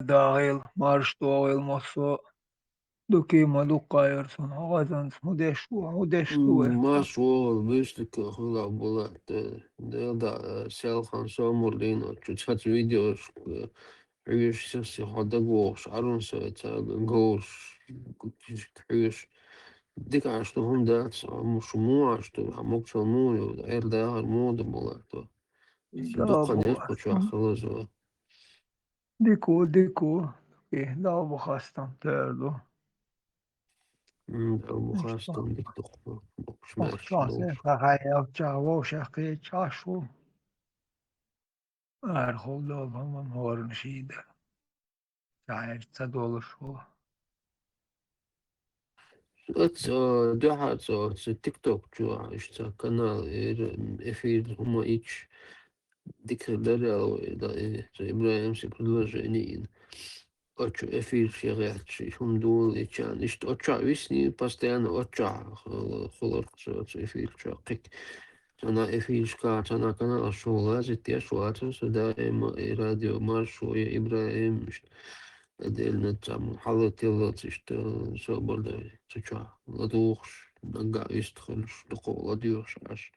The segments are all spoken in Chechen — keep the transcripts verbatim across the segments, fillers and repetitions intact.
дагӀийла, марш догӀийла массо а. Дукий ма дуккха яр цунна, хьо гӀазанца хӀун деш ву, хӀун деш ду вай? М, марш вогӀийла, буьйсанна хила болат, э, Дела да, э, селхан сомал дийнахь чу цхьацца видеош, э, хьоьжуш, сиха-сиха хьо дагавогӀуш, Ӏарун сай цаьрга говш, хьоьжуш. Дика Ӏаш ду хӀума дац, хьо шу муха Ӏаш ду, хьан могушалла муха ю, Ӏер дахар муха ду болат вай. Шу дукха болат. Дукха деш кху чохь хилаза. Дика ву, дика ву. Окей, Далла бу хастам тера ду. М, Далла бу хастам дика ду. Боккхача маьрша долуш. Охчахь вовшах кхечахьаш ву. Арахула долу хӀуманна хӀоранна ший дара. Цхьаьрца ца долуш ву. Оцу, а, дуьхьа цо оцу TikTok чу иштта канал эр, эфир хӀума итт дика дара аьлла вай, да, и, цу ИбрахӀимс предложение йина. Оцу эфираш ян гӀерташ, и хӀума дуьйла, и чан. Иштта оцу чохь висний, постоянно оцу чохь хила-, хиларх со оцу эфир чохь кхик. Цхьана эфирашка, цхьана каналаш чу лазийта деш вацара со даима, и радио Маршо, я ИбрахӀим, иштта. Отдельно цхьаммо хьала тиллалц иштта собар дай цу чохь ладугӀуш, наггахь вистхуьлуш, дукха ладугӀуш Ӏаш.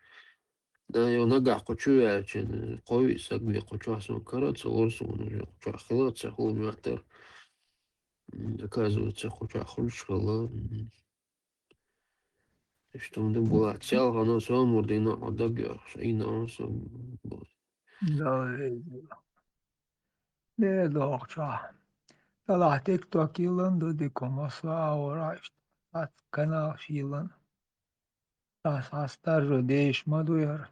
Да, йо, наггахь кху чу ваьлча, кхо-виъ саг ве кху чохь, суна кара ца лора, суна уже кху чохь хила ца хуьлу моьттара. М, оказывается, кху чохь хуьлуш хилла. М. Иштта хӀума ду болат, селхано сомал дийнахь хьо дагайохуш, Ӏийна со. Да, э, де дохучохь. Талахь TikTok йиллан ду дика, массо а агӀора иштта каналаш йиллан. Ас, ас таржо дезаш ма ду яра.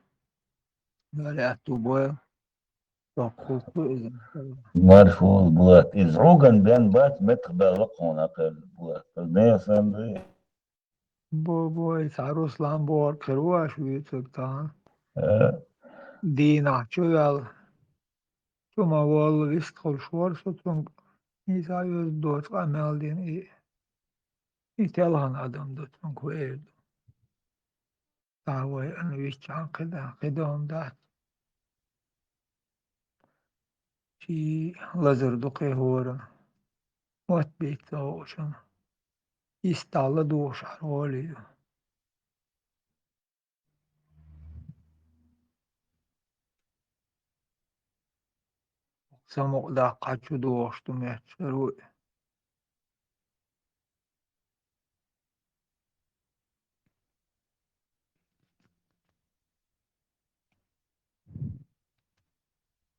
Галаьтту бойла. Доккхулт ду иза. Маршо болат. Иза гӀуган бен бац, меттах баьлла кхуна кхер болат. Нехан санна дуй. Бо, бо, и цхьа Руслан бохург хир ву аша вуьйцург тахана. Э. Дийнахь чу ваьлла. Чу ма волла вистхуьлуш вара со цунга. Иза оьзда доцу къамел дина и. И телхана адам ду цунга хӀу эр ду. Цхьа вай ан виччахьана кхидӀа, кхидӀа хӀума дац. Ший лазар ду кхин хӀора. Мотт бийца вовшан. Йистахь ладугӀуш Ӏар гӀоле ю. Самукъадаккха чу догӀуш ду метташ хир ву и.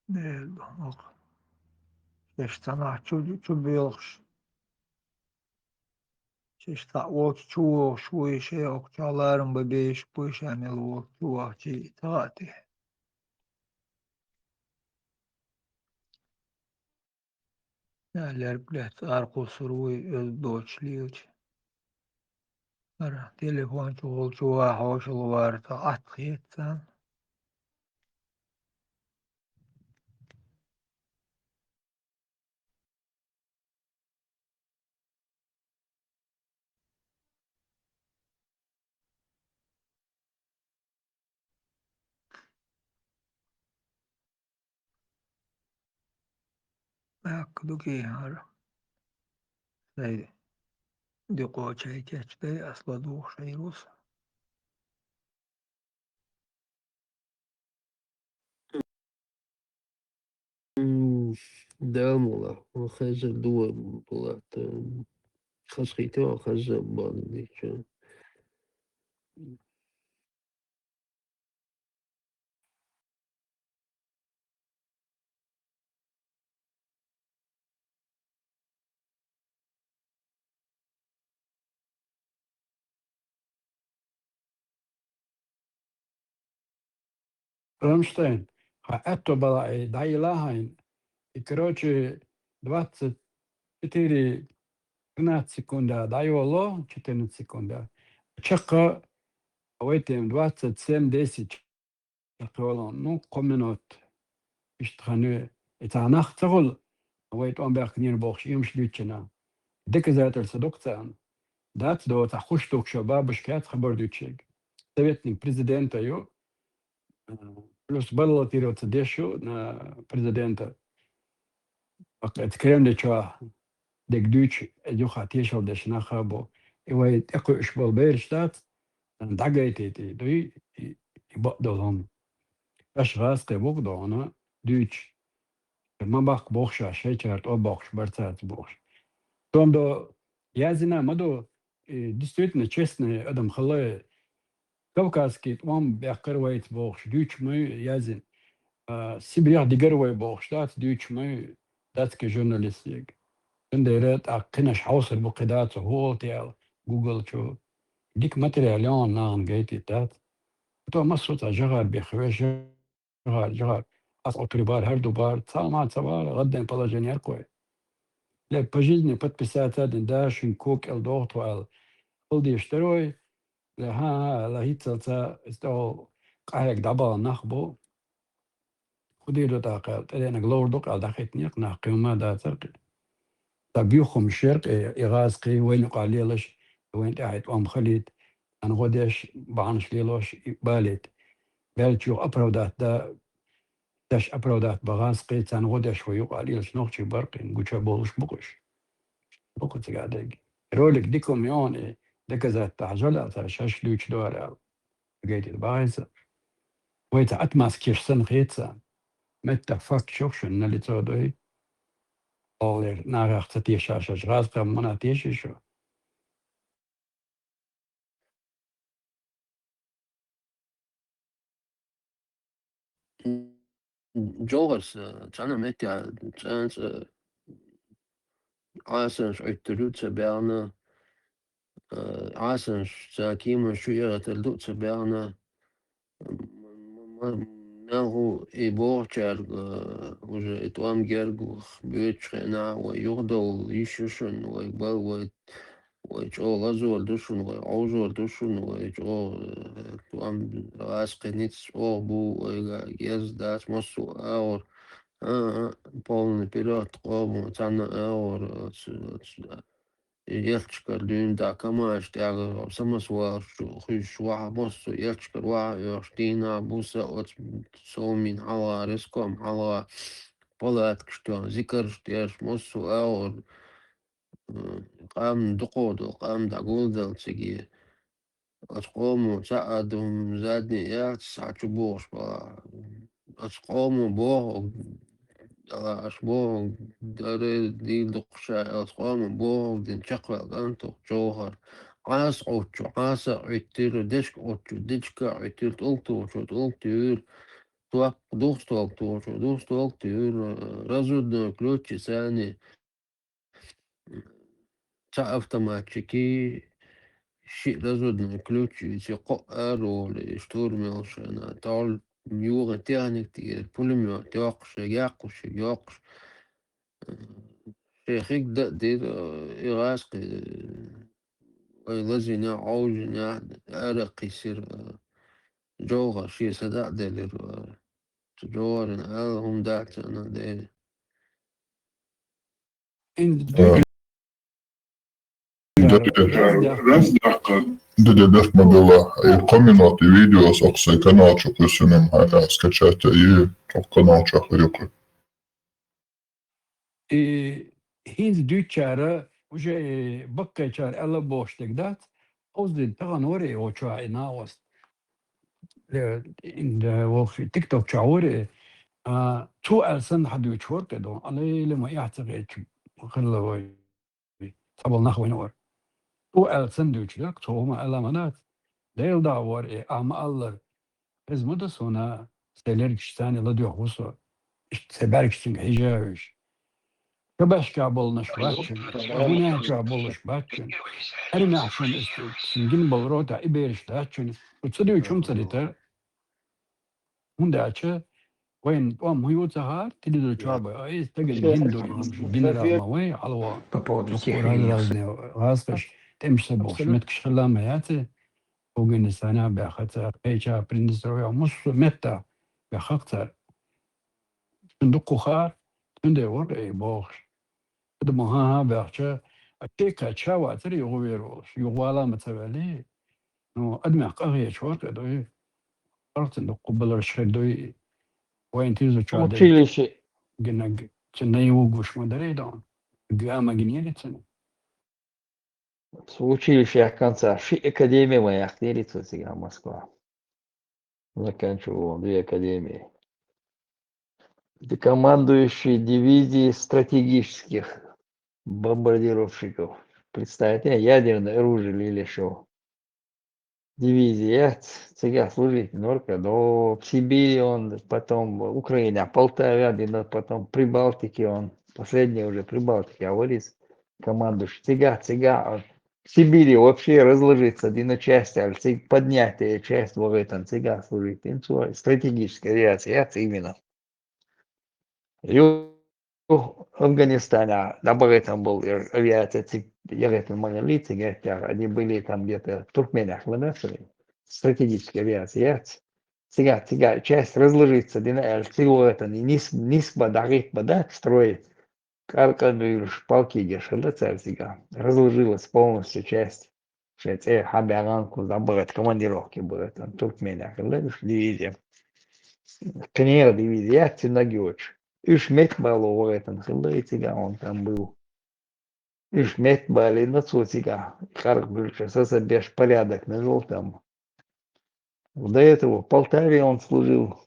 Дела ду, оха. Шаьш цхьанхьа чу, чу боьлхуш. Шаьш цхьаъ волчу чу вогӀуш вуй, шайн окху чохь ларам бан беш буй, ша мел волчу чу вахчий ца хаьа те. Ша лерг лаьцна аракхуссур вуй, оьзда доцуш лелачу. ХӀара телефон чу волчу ван хьошалла вара ца Ӏатта хета царна. Баьхка дуге хӀара. Сайн дукхо чай кечдай, ас ладугӀуш хьийр ву сан. М, Дала мукъ лахь, хезар ду вай, Булат, хазахийта вай, хаза бан дийча. Рамштайн, хьан аьтто бала и дӀайилла хьайна. И, короче, двадцать четыре тринадцать секунда дӀайолло, четырнадцать секунда. Чаккха вайтем двадцать семь десять. Кхоьллина, ну, кхо минот. Иштта хан ю, и цхьа нах ца хуьлу, вай тӀом баьхкинера бохуш, иймаш дуьйцучу нах. Доказательство ду-кх царна. Дац доцахь хуш дукха шо бабушка яц хабар дуьйцуш ерг. Советник президента ю, э, плюс баллотироваться деш ю на президента. Бакъ эцу Кремле чохь дерг дуьйцуш, юха тешалла деш нах а бу. И вай тӀекхуьуш болу бераш дац, дӀагайтийта и дуй, и, и бакъдолу хӀума. Аша гӀазкхи бу-кх дохуна дуьйцуш. Ма баккха боху ша, шайчара тӀо боккхуш бара цаьрца бохуш. Цундела яздина ма ду, и действительно честный адам хилла, Кавказский тӀом баьккхира вайца бохуш, дуьйцуш ма ю яздина. А, Сибрех дигира вай бохуш дац, дуьйцуш ма ю датский журналистега. Цундела тӀаккха кхинаш хьовсур бу кхидӀа цо хӀу олу те аьлла, Google чу. Дика материал йогӀу нахана гайтийта дац. Ото массо а цхьа жагӀар бехвеш, жагӀар, жагӀар. Ас Ӏуттур бара, хӀара ду бара, цхьа а ма ца бара, гӀаддайн положение яра кхой. Ле, по жизни подписаться дина, да, шуьнан ког кӀел доху тхо аьлла, хила дезаш дара вай. Ле, хӀан-хӀа аьлла, хӀинццалц иза тӀехула къахьега дӀабахана нах бу. ХӀун дийр ду тӀаккха аьлла, тӀедеанарг ловр ду-кх аьлла, дӀахӀиттинера нах, кхин хӀума дацара-кх. Сан буьйхамаш яра-кх и гӀазкхий, вайна юкъахь лелаш, вайна тӀехь и тӀом хилийта, царна гӀо деш, бахьанаш лелош, и балийта. Баьлча юха оправдать дан, деш оправдать бан гӀазкхий, царна гӀо деш вай юкъахь лелаш нохчий бара-кх, гуча болуш бу-кх уьш. Бу-кх цигахь дерг. Ролик дика хӀума йогӀу, и доказать дахьажал аьлла, цара шаьш дуьйцуш ду аьлла. Гайтира бахьийса. Вай цхьа отмазкаш санна хета царна. Меттах факташ ю-кх шуна, налицо ду и. Оллера нахах ца тешаш, аша гӀазкхех мана теший шу? Жовхьарс, э, цхьана меттехь цӀанца, э, Ӏасанаш Ӏуьттур ю ца баьхна, э, Ӏасанаш цхьа кеманаш чу эгӀийтар ду ца баьхна, м-, м-, м-, мел хӀу и бохучаьрга, э, уже и тӀом герга боьдучу хенахь, вай юхадовла йиш ю шуна, вай бал, вай Вай чӀогӀа лазор ду шуна, вай Ӏовжор ду шуна, вай чӀогӀа, э, тӀом гӀазкхи ницкъ чӀогӀа бу, вайга геза дац массо а агӀор. А, а, полный вперёд къомо, цхьана агӀор, оцу, оцу, э, елчкара дуьйна дӀа камаш тӀехь самосвалш чу хуьйшуш ваха массо а елчкара ваха оьхуш дийнахь буса оцу совмин хьалха, реском хьалха, палаткаш тоьхна, зикарш деш, массо а агӀор. М, къам дукхо долу, къам дӀагулдалла циге. Оцу къомо цхьа а ду, задний яц, схьа чу бохуш балахь. Оцу къомо бохург, дала аша бохург, дара дийла дукха ша, оцу къомо бохург дина чекхваьлла кӀант ву-кх Жовхар. Ӏаса Ӏуттучо Ӏаса а Ӏуьттира, дечка Ӏуттучо дечка а Ӏуьттира, тӀулг тухучо тӀулг туьйра, топ духстолг тухучо духстолг туьйра, разводной ключ царний. Цхьа автоматчикий, шиъ разводной ключ, и цига кхоъ ара волу, и штурмел шайна, тӀехула юхана техника тӀера, пулемёт йоккхуш, шайга яккхуш, шайга йоккхуш. Шайн хиг дан а дира, и гӀазкхи, вай лазийнехь, Ӏовжийнехь, ара а кхиссира, Жовхар шен садаӀа делира. Цу Жовхарна ала хӀума дац, царна дера. Ин Э, дуьйцу Д Д Д, Д Д Д ма билла. И кхо минут и видео со кху сайн канал чу кхуьссина, хьайна скачать а йи, кху канал чохь хир ю кху. И хӀинца дуьйцучара, уже и баккхийчара аьлла бохуш дерг дац, хьовзийна тахана вара и вочохь и накъост. Э, ин, э, вокху TikTok чохь вара и, а, цо аьлла санна хьан дуьйцуш вара кхидӀа, алейли ма эхь ца хетча, хилла вай. Цхьаболу нах вина вара. Цо аьлла санна дуьйцуш дара, цо хӀума аьлла ма дац. Делан дагӀа вара и, ахьа ма-аллара. Иза ма ду суна, сайн лергаш царна ладоьгӀна ву со. Иштта сайн бӀаьргаш цуьнга хьежа а веш. Шабашкахь болнаш бац шуна, гӀунехь чохь болуш бац шуна. Хьаьрмехь шуна иза шуна гина болу ротахь и бераш дац шуна. Шу ца дуьйцу хӀума ца дитара. ХӀунда аьлча вайна тӀом хӀун ю ца хаьара, телевизор чохь бен, а иза стагана гина ду и хӀума, генерал ма вай, хьалаван. По поводу тех видео. Разные гӀазкхаш, тӀемаш ца бохуш, меттигаш хилла ма яц и. Афганистанехь баьхна цара, кхечахь, Приднестровье, массо а меттахь баьхна-кх цара. Цуьнан дуккха хаьара, цундела вара и бохуш. Адамо хӀан-хӀа баьхча, а кхечахь вацара юхавер волуш, юхавала ма ца ваьллий. Ну, адамех къахеташ вара кхидӀа. ПаргӀатана дуккха баларш хир ду и. Вайн тиза чохь дерг. Училище. Гиннаг. цуьнан юг гуш ма дарий дона. Га ма гинери цуьнан. Цу училищех конца ши академи ма яхтери цо цига Москва. Заканчивал он две академии. Командующий дивизией стратегических бомбардировщиков. Представьте, ядерное оружие или что? Дивизия, ц-, цига служить норка, до Сибири он, потом Украина, Полтава, дина, потом Прибалтики он, последний уже Прибалтики, а вот из командующий. Цига, цига, а в Сибири вообще разложиться, дина часть, а ци-, поднятие часть, вот это, цига служить. Инцу стратегическая авиация, именно. Ю Афганистана, да, богатым был авиация, ци-, я говорю, монголийцы, говорят, они были там где-то в Туркменах, в Анасове, стратегическая авиация, я ц-, цига, цига, часть разложится, дина, э, цига это, не нис-, нисба, да, ритба, да, строй, каркадуйлуш, палки гешила цар цига, разложилась полностью часть. Шайн цӀе хьабаьгӀанкъа забагӀат командировки бу, это, Туркмене хилла уьш дивизия. Кхин дивизия яц цуьнан йоцуш. Уьш меттабало вахийтина хилла и цига, он там был. Уьш меттабалийна цо цига, и къаркъа буьллуш, саса беш порядок навёл там. До этого в Полтаве он служил.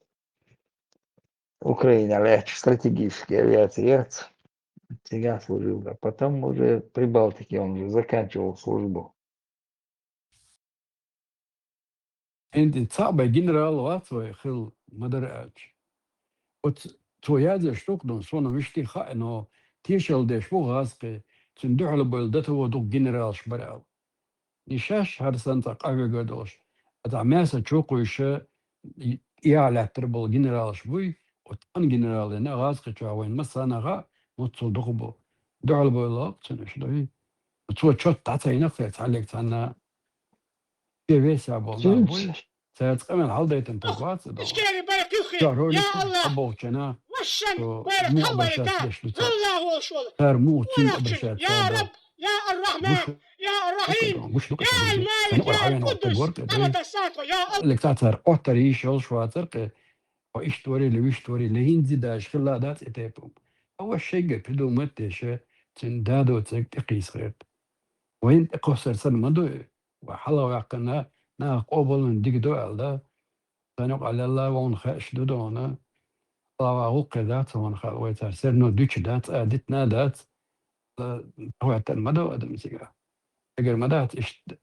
Украина лаьтташ стратегическая авиация яц. Цига служил, а потом уже в Прибалтике он уже заканчивал службу. ХӀинца цхьаъ бай генерал вац вай хилла ма дара аьлча. Оцу цо язъеш дукха ду, суна вуьшта хаьа, но тешалла деш ву гӀазкхи, цуьнан дуьхьал бевлла датаво дукха генералаш бара аьлла. И шаьш хӀара санна цхьа къахьоьгур долуш, а цхьа маьса чу кхуьйсуш, и, и лаьттар болу генералаш буй, оцу цхьана генералина гӀазкхичохь вайн массарна а хаьа, муьлхха дукха бу. Дуьхьал бевлла вац цуьнан уьш дуй. Цо чот дӀа ца йина цхьа цхьаьллиг цхьанна. Шен весехь болу нах буй, цаьрца къамел хьаладайтина таг вац а догӀу. Ша ролик хьаболчана, цо муха обращаться деш ду цара. Цара муха цуьнга обращаться деш ду. Гуш ду кху, сан укъа хьавена таг вара кхе, лекса цара оттар йиш йолуш вацара кхе. Хьо иштта варий, ле вуьшта варий, ле хӀинца даьш хилла дац и тайпа. Ава шайга придумать деш, цуьнан дадо цайга тӀекхийса гӀерта. Вайна тӀекхоссар санна ма ду и. Вай хьалхаваьккхина, наха къобалвина дика ду аьлла, да? Сан юкъа лелла вовна хаьаш ду дона. Хьалхаван гӀуллакхе дац вовна хаьа, вай цара серно дуьтуш дац, а дитина а дац. Ла, хӀоьттина ма ду адам цига. Эгар ма дац иштта,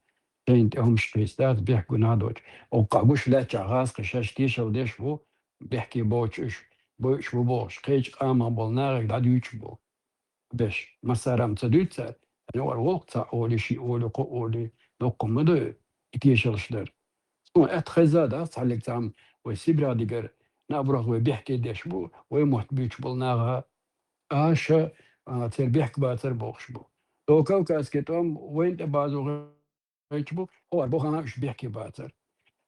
шайна тӀе хӀумаш кхийса дац, бехк гуьнахь доцуш. Оккха гуш лаьттачохь гӀазкхи шаьш тешалла деш бу, бехке боцуш уьш, бойуш бу бохуш, кхечу къаман болу нахе дӀадуьйцуш бу. Беш, массара а ца дуьйцу цара, сан юкъара гӀуллакх ца олий, ши олий, кхо олий, доккха ма ду и тешаллаш дар. Суна аьтта хезна дац цхьаьллиг цхьамма, вай Сибрехь дигара, наброх вай бехке деш бу, вай мотт буьйцуш болу наха, аша, а, церан бехк бацар бохуш бу. До Кавказский тӀом вайна тӀе базо гӀерташ бу, хӀора бохана уьш бехке бацар.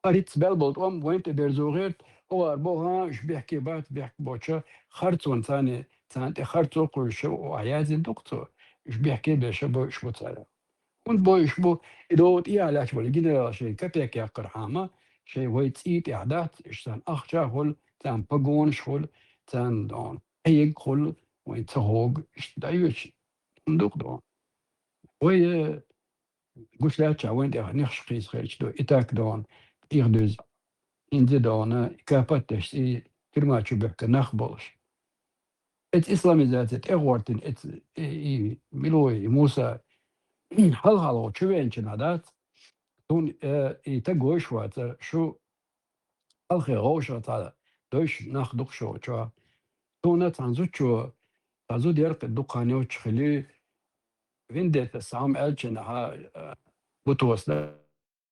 ХӀара хӀинца бел болу тӀом вайна тӀе берзо гӀерта, хӀора бохана уьш бехке бац, бехк боцуш, харцонан царна, царна тӀе харцо кхуьйсуш, охьа яздина ду-кх цо, уьш бехке беш бойуш бу цара. ХӀунда бойуш бу, и догӀу тӀехьа лаьтташ болу генерал шайн капек яккхархьама, шайн вай цӀий тӀехь дац, уьш царна ахча а хуьлу, царна погонаш хуьлу, царна, дон, Ӏег хуьлу, вайн ца хӀогу, иштта дӀайоьцуш, хӀунда ду-кх, дон. Вай, э, гуш лаьттачохь вайн тӀехь нехаш кхийса хилча ду, и так, дон, тӀехдуьзу, хӀинца, дон, и капат деш, и тюрьма чу бехка нах болуш. Эца исламизация тӀегӀортина, эца, и, и, мила ву и Муса, хьалха-хьалха чу веанчу нах дац, цунна, э, и таг вовш вацара, шу хьалхе гӀовшах цхьа дойш нах ду-кх шо чохь. Цунна цхьана зудчо, цхьа зуда яра кхин дукха хан йоцуш хили, виндетта схьа хӀума аьллачу нахьа, э, бутоса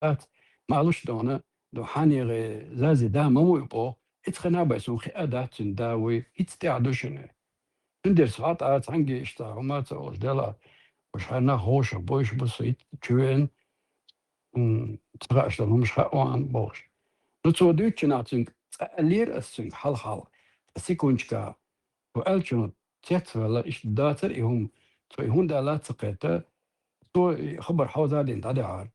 дац, ма луш дона, ду хьанегӀе зази да ма вуй боху, эца хенахь бен суна хиа дац цуьнан да вуй, хӀинца тӀехь ду шуна. Цуьнан дерс хьа тӀа цхьаьнгге иштта хӀума а ца олуш делахь, уьш хьан нах гӀовшах бойуш бу со хӀинца чу веана, м, ца хаач долу хӀумаш хаьа ван бохуш. Ну, цо дуьйцучу нах цуьнга цкъа аьллера ас цуьнга хьалха-хьалха, цкъа секундочка, цо аьллачунах цецваьлла, иштта дацара и хӀума, цо и хӀунда аьлла а ца кхетта, цо и хабар хьовза а дина дӀадаьхьара.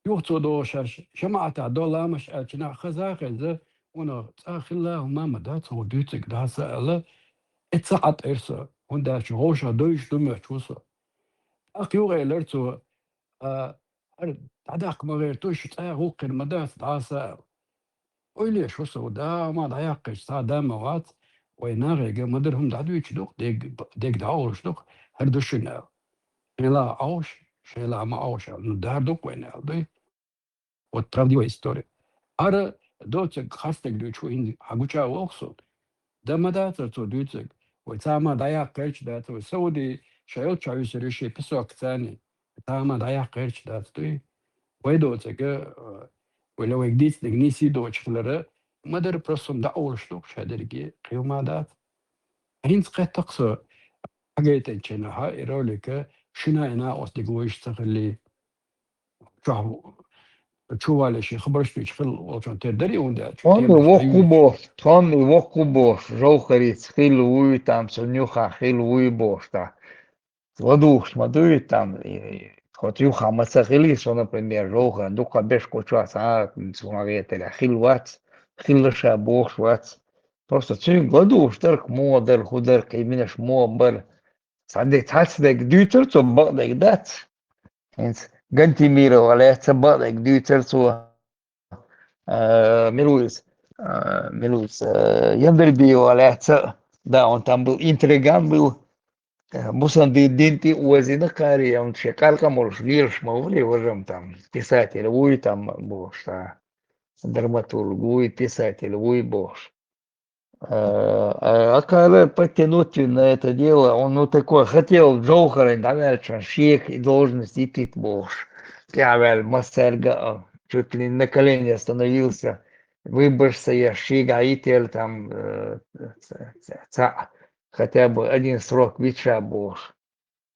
Юха цо догӀу шаьш, жамаӀатехь до ламаз аьлча нах хаза а хезна, унах цкъа хилла хӀума ма дац хӀун дуьйцург дӀаса аьлла, Эца Ӏатӏер со, хӀунда аьлча гӀовша дойш ду моьттуш ву со. ТӀаккха юха элира цо: «А, хӀара дӀадаккха ма гӀерташ, цӀа гӀуллакх хир ма дац, дӀаса», аьлла. Ойла еш ву со, да, ма дӀаяккхарча цхьа а да ма вац, вай нахега ма-дарра хӀума дӀадуьйцуш ду-кх, дег, дег дӀаолуш ду-кх, хӀара ду шуна, аьлла. Шайла Ӏовш, шайла ма Ӏовш, аьлла. Ну, дар ду-кх вайна, аьлла, дуй. Вот правдивая история. Ара доцург харцдерг дуьйцуш ву, хӀинца хьагуча а воху со. Да ма дацара цо дуьйцург. Вай цхьа а ма дӀаяккха гӀерташ дац, вай Сауди ша йолччохь вуьсур ю шен песок царний. Цхьа а ма дӀаяккха гӀерташ дац дуй. Вай доцург, а, вай ла вайга дийцинарг нийса доцуш хилара, ма-дарра просто хӀума дӀаолуш ду-кх ша дерриге, кхин хӀума дац. ХӀинца кхетта-кх со, хьагайтинчу хенахь и ролик, шина а накъост дика вуйш ца хилли. Чохь чу вале шен хабарш дуьйцуш хилла волчунна тера дарий хӀунда аьлча? Тхьамма тера воккха хьуй. Боху, тхьамма воккха боху, жовхарица хилла вуй, там цунна юха хилла вуй бохуш, да. ЛадугӀуш ма дуй, там, и, и, хӀокху юха ма ца хилий со, например, жовхар дукха беш кху чохь, а, цунах гӀетарехь хилла вац, хилла ша бохуш вац. Просто цуьнга ладугӀуш дара-кх, муха дара, хӀун дара-кх, и минаш муха бара. Цхьа де-, цхьацца дерг дуьйцура цо, бакъдерг дац. ХӀинца Гантимирова лаьцна бакъдерг дуьйцура цо. А, мила ву иза, а, мила ву иза, а, Яндарбиева лаьцна, да, он там был интриган был. Э, Мусандин дин тӀе озийна кхаре, он шен къаркъа молуш лелаш ма варий, важа-м там писатель вуй там бохуш, да, драматург вуй, писатель вуй бохуш. Э, а, а кхара подтянуть на это дело, он, ну, такой, хотел Джовхаран дӀаваьлча шега и должность йитийта бохуш. ТӀаьхьаваьлла массаьрга а, чуть ли не на колени остановился, выборгӀа еш, шега йитийла там, э, ца, ца, ца, хотя бы один срок вита ша бохуш.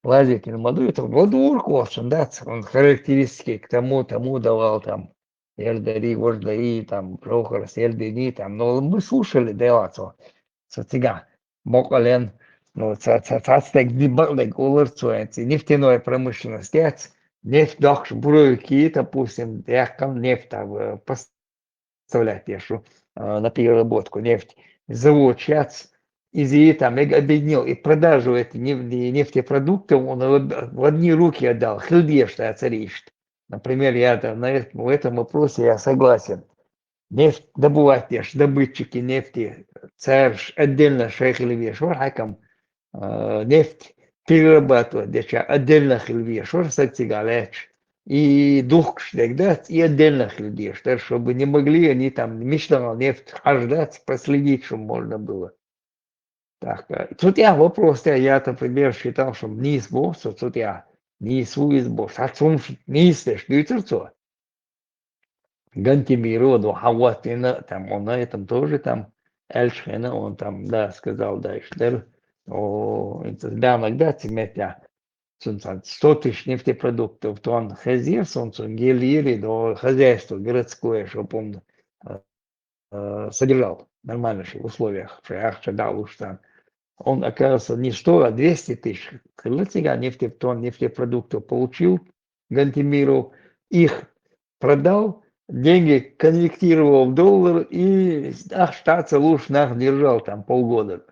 Лазить ма дуй, это ладугӀург оцун дац, он характеристики к тому, тому давал там. Эр дарий, вож дарий, там, Джовхарас эр динний, там, но мы слушали, дело цо. Цо цигахь бакъален, ну, ца, ца, цхьацца дерг, ди-, бакъдерг олура цо, хӀинца и нефтяной промышленность яц, нефть доккхуш буровики, допустим, яьккхина нефть, а, в-, поставлять деш ву, а, на переработку нефть. Завод яц, иза и там мега объединил, и продажу эти неф-, нефтепродуктов он в, в одни руки отдал, хила дезаш дац иштта. Например, я там, на этом, в этом вопросе я согласен. Нефть добывать деш, добытчики нефти, цараш отдельно шайн хила везаш вара хьаькам, а, нефть перерабатывать деча отдельно хила везаш вара саг цигахь лаьтташ. И духкуш дерг дац, и отдельно хила дезаш дара, чтобы не могли они там, мичахьа нефть хьажа дац, проследить, чтобы можно было. Так, э, цу тӀехь вопрос тӀехь я, например, считал, что нийса боху со, цу тӀехь нийса ву иза боху. Цхьацца хӀумнаш нийса деш дуьйцура цо. Гантимирова ду хьан ваттина, там, он на этом тоже, там, аьлча хенахь, он там, да, сказал, да, иштта дара. О, хӀинца баьннарг дац и меттехь. Цунна цхьа сто тысяч нефтепродуктов тонн хезира, цунна, цунна гелйира, до хозяйство городское, чтоб он, э, э, содержал в нормальных условиях, шайн ахча дӀа а луш царна. Он, оказывается, не сто, а двести тысяч хилла цигахь нефтетон-, нефтепродуктов получил Гантимиров, их продал, деньги конвертировал в доллар и ахча дӀа ца луш нах держал там полгода.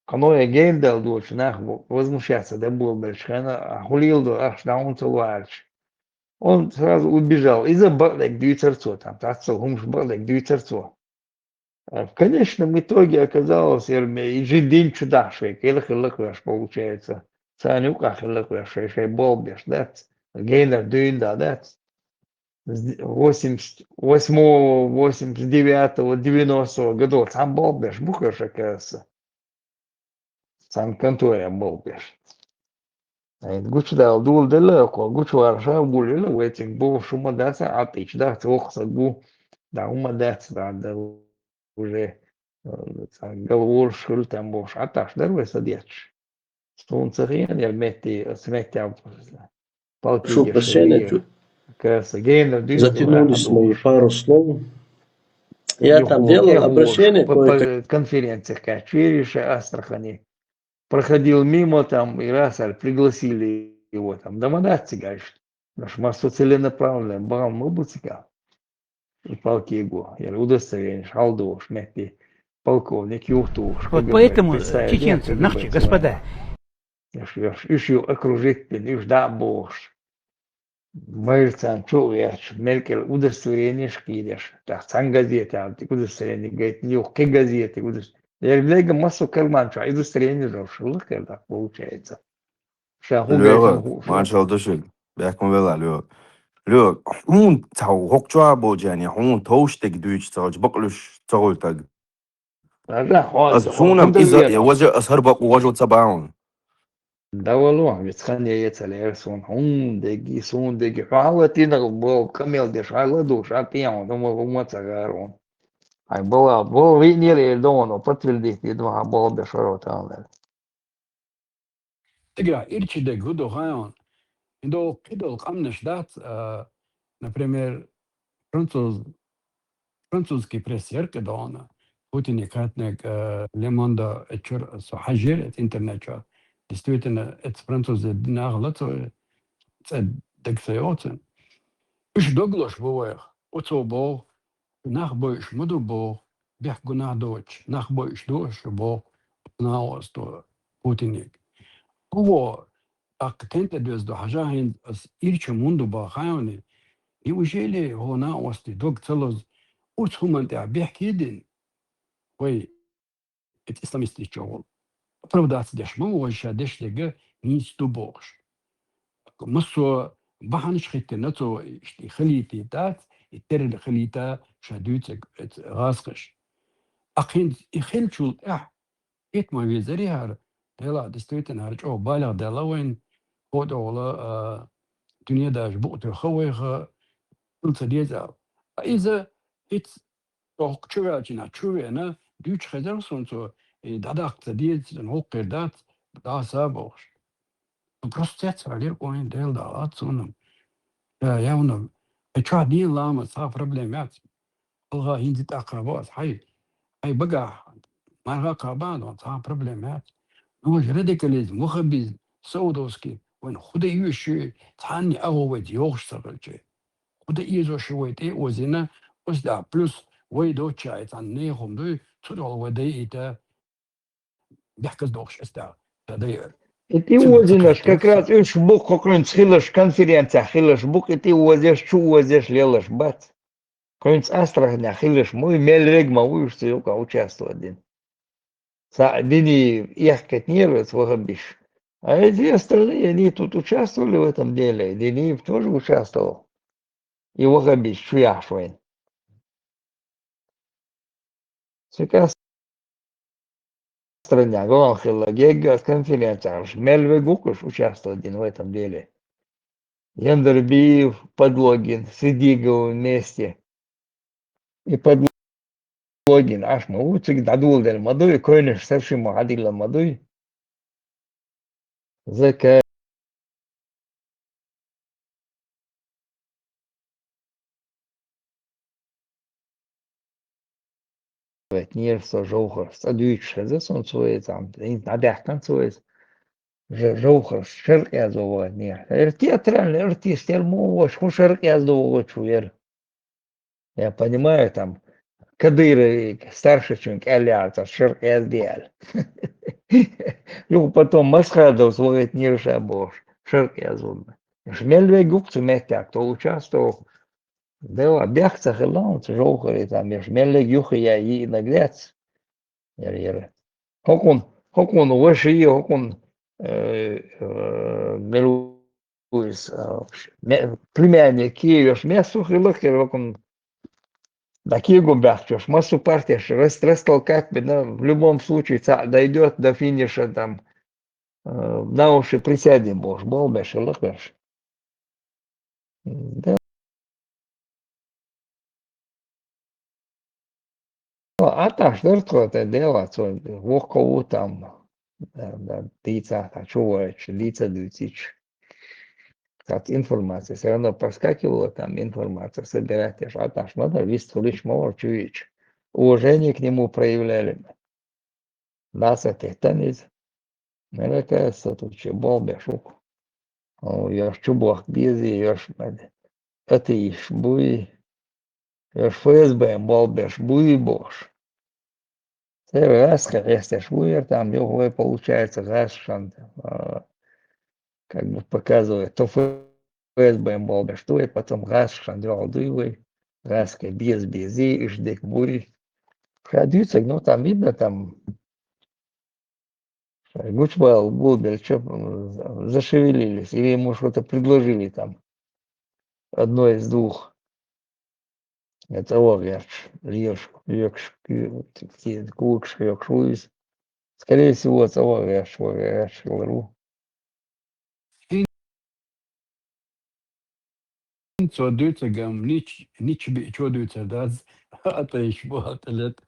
Кхано я гена дала доцу нах возмущаться дан болабелча хенахь, а хӀун леладо, ахча дӀа хӀунда ца ло аьлча. Он сразу убежал. Иза бакъдерг дуьйцура цо, там, цхьацца хӀумнаш бакъдерг дуьйцура цо. А в конечном итоге оказалось, яра ме-, и жин дин чу дахьаш вай, кӀела хилла кхоьш, получается. Царна юкъахь хилла кхоьш, шай, шай болх беш дац. Генара дуьйна да дац. С восемьдесят восьмого, восемьдесят девятого, девяностого годов цхьаьна болх беш бу кхоьш, оказывается. Цхьана конторе болх беш. Ай, гучудала доладелла, кхо гучувала ша гулъелла, вай цига бохуш хӀума дац, Ӏатийча дац, воккха саг ву, да, хӀума дац, да, да, уже, э, цхьа галволуш хуьлу там бохуш, Ӏаташ дара вай садетташ. Суна ца хиъна, яра метте, аса метте Прошу прощения, чуть затянулись мои пару слов. Я там делал обращение кое-как. Конференциях качели Астрахани. Проходил мимо там, и раз, а, пригласили его там. Да ма дац цигахь. Наш массо целенаправленно, бахьана ма бу цигахь. И палки его, яра удостоверение, хьалдогӀуш метте. полковник юхтуш. Вот поэтому, чеченцы, нахчи, господа. Уж, уж, уж ю окружить бин, уж да бохуш. Майрцан чу веш, мелкел удостоверение шкидеш. Так, цан газете, а, удостоверение, говорит, не, ки газете, удостоверение. Я лега массу карман, что удостоверение же шулых, когда получается. Ша ху Лёга, гайсан ху, ша. Маршал душил. Бяхкун вела, Лёга. Лёга, хун цау хокчуа боджани, хун тоуш тег дюйч цауч баклюш цауль таг. Ага, хо, Аз хо, сунам хо, иза, хо, я вожа, аз хар бакъу вожа ца баун. Да валу, вицхан я ецалер сун, хун деги, сун деги. Хала тина бол камел деш, хала душ, а пиан, ума, ума цагарун. Ай, была, бол винер, эр дон, подтвердить, едва, бол деш, ротан. Тига, ирчи дег гуду хайон. Индо кидол къамнеш дац, а, например, француз, французский пресс яркъ дона. Путин катнек, а, Le Monde эчур со хажир эт интернет ча. Действительно, эт француз динагла цо цед дег сайоцен. Уж доглош бувайх, оцо бо, нах бойш муду бо, бех гунах доч, нах бойш дош бо, наосто Путинек. Уво, так тенте дез до хажа хин ас ирча мунду ба хайони, неужели хо наости дог целоз, уц хуман те бех кидин? Ой, эт исламист ичо. Оправдаться деш ма, ой, ша деш дега, мин сту бохш. Масо баханш хитте на цо, ишти халити тац, и терли халита, ша дюцек, эт гасхаш. Ахин и хилчул, эх, эт ма везери хар, дела, действительно, хар чо балях дела вайн, ход ола, а, дунья даже бухту хавайха, улца дезал. А иза, эт Тохк чувелчина, чувена, дюч хезер сунцу, и дадахца диец, нокер дац, даса бохш. Ну, просто цец валер коин дел да, ацунам. Я, явно, э, чё один лама, са проблем яц. Алга хинзи тахра бос, хай, хай бага, марга кабан, он са проблем яц. Ну, же радикализм, ваххабизм, саудовский, он худа юши, цани агу вайт йохш сагалче. Худа изо ши вай те озина, ос да плюс вай до чай тан не хум дуй, цудол вай дай ита бяхказ дохш эста. Та дай. Ити озинаш как раз уж бук хокрын хилаш конференция, хилаш бук ити озеш, чу озеш, лелаш бац. Кынц Астрахня хилаш муй, мел рег ма уй, уж цилка участвовать дин. Са дини яхкет нервец вахабиш. А эти остальные, они тут участвовали в этом деле. Диниев тоже участвовал. И вахабиш, чуяшвайн. Сейчас страна, главное, хила, гега конференция, аж мельве гукуш участвовать в этом деле. Яндербиев, Подлогин, Сидигов вместе. И Подлогин, аш ма уцик дадул дел мадуй, койнеш савши ма адила мадуй. Зака нерв со жовхар, ца дюйч хеза сон цоез, ам, ин, надяхкан цоез. Ж-, жовхар, шерк язова нерв. Эр театральный артист, эр муош, ху шерк язова чуер. Я понимаю, там, Кадыров старший чун кяляца, шерк яздиал. Юг потом Масхадов свой нерв ша бош, шерк язова. Шмельве гукцу метяк, то участвовал. Дела бяхца хилаунца жовхари там, еш меллег юхи я и наглец. Яр, яр. Хокун, хокун, веши, хокун, э, э, мелуис, э, ме-, племянник, еш мясу хилак, хокун, да кигу бяхчош, массу партияш, рас-, растолкать, но в любом случае, ца-, дойдёт до финиша, там, э, на уши присядем, бож, бол беш, хилак беш. Да. Аташ дыртхо это дело, цо вохкову там, да, да, дыйца, а чувачи, дыйца дыйцич. Так информация всё равно проскакивала, там информация собирать, аж аташ надо, вист хулич мовар чуич. Уважение к нему проявляли. Даса техтаниз. Мерекая сатучи бол бешук. О, ёш чубуах бизи, ёш мед. Это иш буй. Ёш Ф С Б бол беш буй бош. Первый раз, как я скажу, там, йо, получается, газ шанд, а, как бы показывает, то ФСБ болбеш, то и потом газ шанд, йо, дуй, газ, как без, без, и ждек бури. Ха дуй цег, ну, там видно, там, гучбал, бубер, чё, м, зашевелились, или ему что-то предложили там, одно из двух. Это овощ, льёш, льёш, кукш, льёш, уйс. Скорее всего, это овощ, овощ, лару. Цо дуьйцургам нич, нич биъ чо дуьйцур дац, атӀа йиш бу, атӀа лет.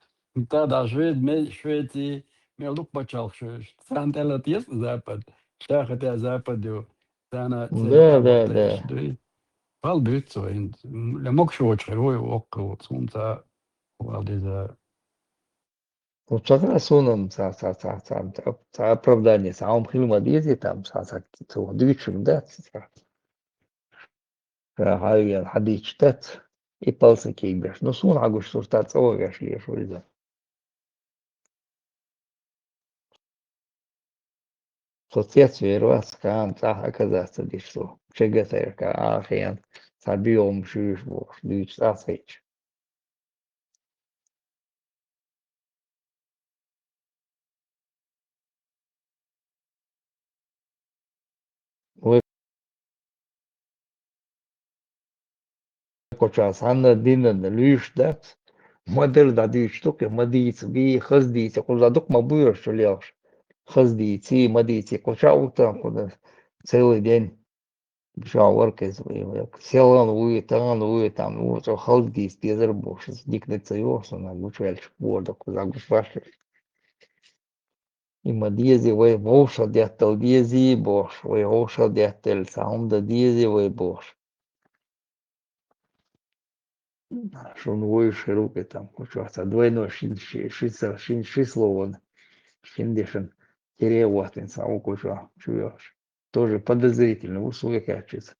Та да швед, ме шведи, ме лукъ бачалх швед. Сан тӀелат ес запад. Ша хата запад ю. Сана Да, да, да. Дуй. Пал дуьйцу ин. Ле мокш воч хер, вой, воккха воц, сунца вал деза. Ну, ца сунам, ца, ца, ца, ца, ца, ца оправдание, ца ум хилма дизи там, ца, ца, ца, дичим, да, ца, ца. Ца, хавиян, хадич тат, и палса кигбеш. Ну, сун агуш сур та цо гаш леш, вой, да. Соцец вервас кан цӀа оказаться диш со. Чегатер ка ахен, са биом шуш бош, дуч цӀа сеч. Вай коча санна динна луьш дац. Ма дер да дуьйцу, ма дийца, би хаз дийца, кхуза дукха ма буьйраш чу лелаш. Хаз дийци, ма дийци, коча утан кхуза целый день. Ша варкез, селан вуй, таган вуй, там, ну, цо хаз дийц, дезар бошиз, дикнет ца йохсана, гучвелч, борда, кхуза гучваш. И ма дези вай вовша деттал дези бош, вай вовша деттал саунда дези вай бош. Шун вой широкий там, кучу, а двойной шин, ши-, ши-, шин, ши слово, шин дешен, тере ватин са, у кучу, чуешь. Тоже подозрительно, условия качается.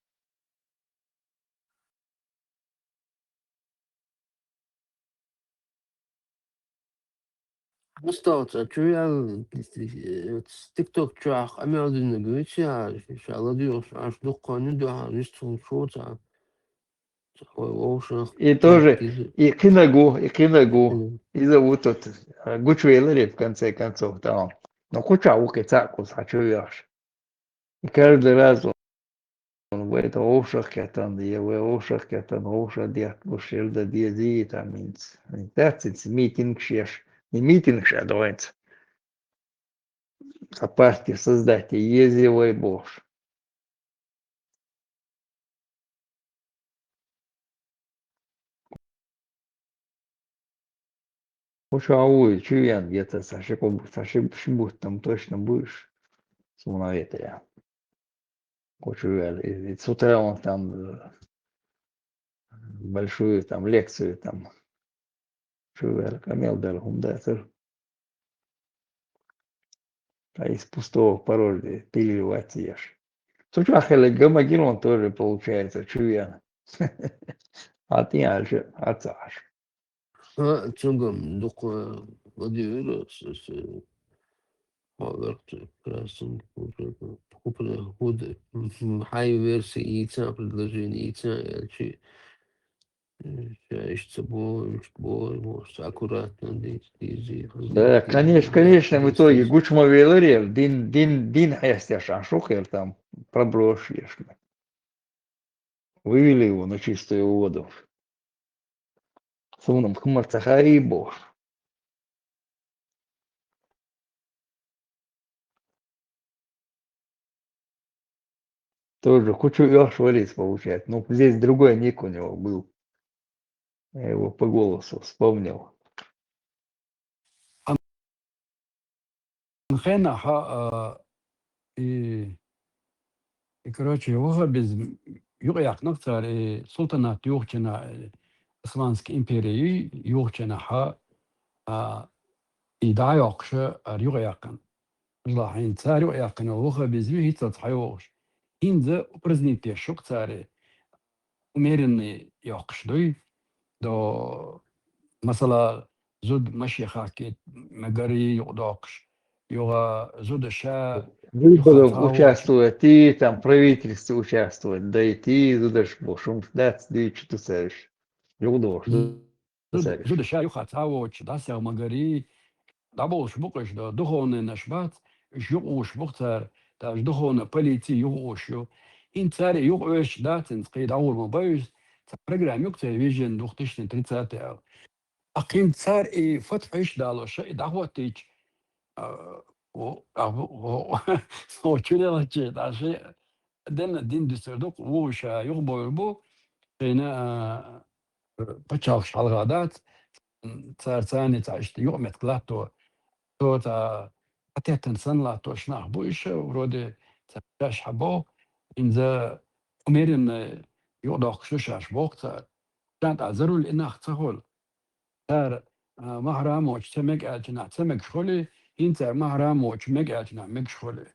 Осталось, а чё я, э, с TikTok чё, а, а меня один говорит, я, я ладил, аж духу не да, не стал, что-то. Ой, лучше. И тоже, и кхинагу, и кхинагу. Мгм. И зовут тот, а, Гучвейлери, в конце концов, там. Но куча уки цакус, а чё я аж. И каждый раз он, он в это ушах кетан, я в ушах кетан, ушах дет, ушел да дези, там, инц. Инц, митинг шеш, не митинг шеш, а доинц. А партию создать, и ези вай бош. Кучу ауй, чуян где-то, саши куб-, саши шибут там точно будешь. Сумна ветря. Кучу я, и, и с утра он там, э, большую там лекцию там. Чувел, камел дер, хумдатер. А из пустого в порожнее переливать ешь. Тут ахеле гамагилон тоже получается, чуян. А ты альше, а цаш. А, цугам, дукха, ладиура, с, с, Хабарт красный, купры худы. Мгм. Хай версия яйца, предложение яйца, я чи, э, я ещё бой, бой, может, аккуратно, здесь, здесь, Да, здесь, конечно, здесь, конечно, в здесь, итоге здесь. Гучма велерев, дин, дин, дин хаястяшан шухер там проброшьешна. Вывели его на чистую воду. Сунам хмар цахари бо. Тоже кучу Ёш Валис получает. Ну, здесь другой ник у него был. Я его по голосу вспомнил. Хенахьа, а, и, и, короче, ваххабизм юкъяьккхинарг цар, и султанат юхачина, э, Османский империя юхачинахьа, а, и дӀайоккхуша ара юкъяьккхина. Ла хьин цар юкъяьккхина ваххабизм хӀинцалц хьайогӀуш. ХӀинца упразднить деш шу-кх цар, умеренный йоккхуш дуй. До, масала, зуда машен хаккхийта мегарий юкъадоаккхаш, юха зуда ша Выборах юха участвовать, и там правительство участвовать, да и ты зудаш бошум, да, ты что ты саешь. Юкъадоаккхаш, зуда, саешь. Зуда ша юха цхьа воцуш, дӀасагӀа магарий, дӀаболуш бу-кх уьш, до духовнанаш бац, уьш юкъавуш бу-кх цара, даже духовная полиция юкъавуш ю. ХӀинца цара и юкъавоьшуш дац, хӀинца кхин дӀагӀур ма бу иза, цхьа программа ю-кх церан Vision две тысячи тридцать аьлла. ТӀаккха цара и фатхьаш далош, и дӀахӀоттийча, а, о, а, о, о, о, чу лелаче, дӀа ши денна дин дуьсур ду-кх, вуха ша юхабовр бу, шайна, а, пачхьалкхаш хьалха дац, цара царна цхьа иштта юкъаметтиг латто, цо цхьа хьатеттина санна латтош нах бу уьш, вроде цара шаьш хьабо, хӀинца умеренно юкъадоккхуш ду шаьш боху цара. Шаьш тӀаккха зарул и нах ца хуьлу. Цара, а, махьрам воцуш ца мега аьллачу нах ца мегаш хуьлий, хӀинца цара махьрам воцуш мега аьллачу нах мегаш хуьлий.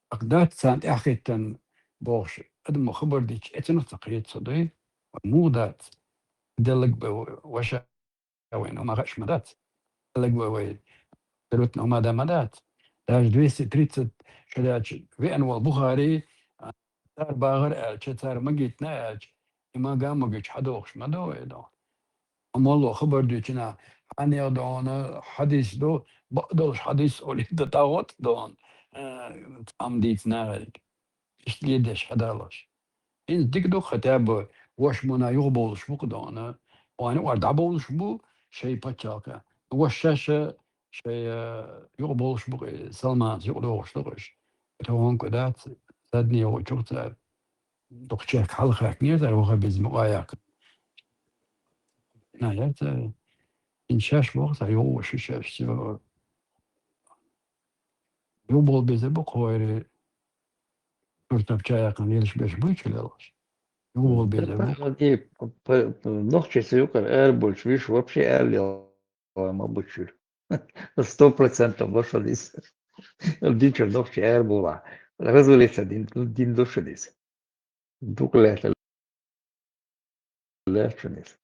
ТӀаккха дац царна тӀаьхьахӀиттина бохуш, адамо хабар дича, эцунах ца кхета со дуй, вай муха дац? Деллаг бай ваша вайна хӀума хууш ма дац. Деллаг бай вай абсолютно хӀума дан ма дац. Даже двести тридцать шо даьлча веана волу Бухари, а, цара бахара аьлча, цара магийтина аьлча, и мага а магича хьадохуш ма ду вай, до. Молло хабар дуьйцу нах, хьанех дона хьадис ду, бакъдолуш хьадис олий дан дӀагӀо тӀе дона, э, цхьамма дийца нахе. Иштта ледеш хьадалош. ХӀинца дика ду-кх, хотя бы ваша муна юхабовлуш бу-кх дона. Вайна ор дӀабовлуш бу шайн пачхьалкха. Ваша шаьш шайн, э, юхабовлуш бу-кх, и Салманца юкъадохуш ду-кх уьш. Тахана кху дац, садни йогӀучух цара. Дукха чехка хьалахаьхкинера цара ваххабизм юкъа яккха. На, яц, э, хӀинца шаьш боху цара, юхавуш ю шаьш, всё. Юхабовла безар бу-кх хӀора, шуртарча яьккхина лелаш берш буй чу лелаш. Юхабовла безар бу. П-, п-, нохчий ца юкъара араболчу виш вообще ара лела ма бу чуьра. Сто процентов лошадь иза. Динчуьра нохчий арабовла. Развалиться дин, дин лошадь иза. Дукха лаьттал лаьтташ иза.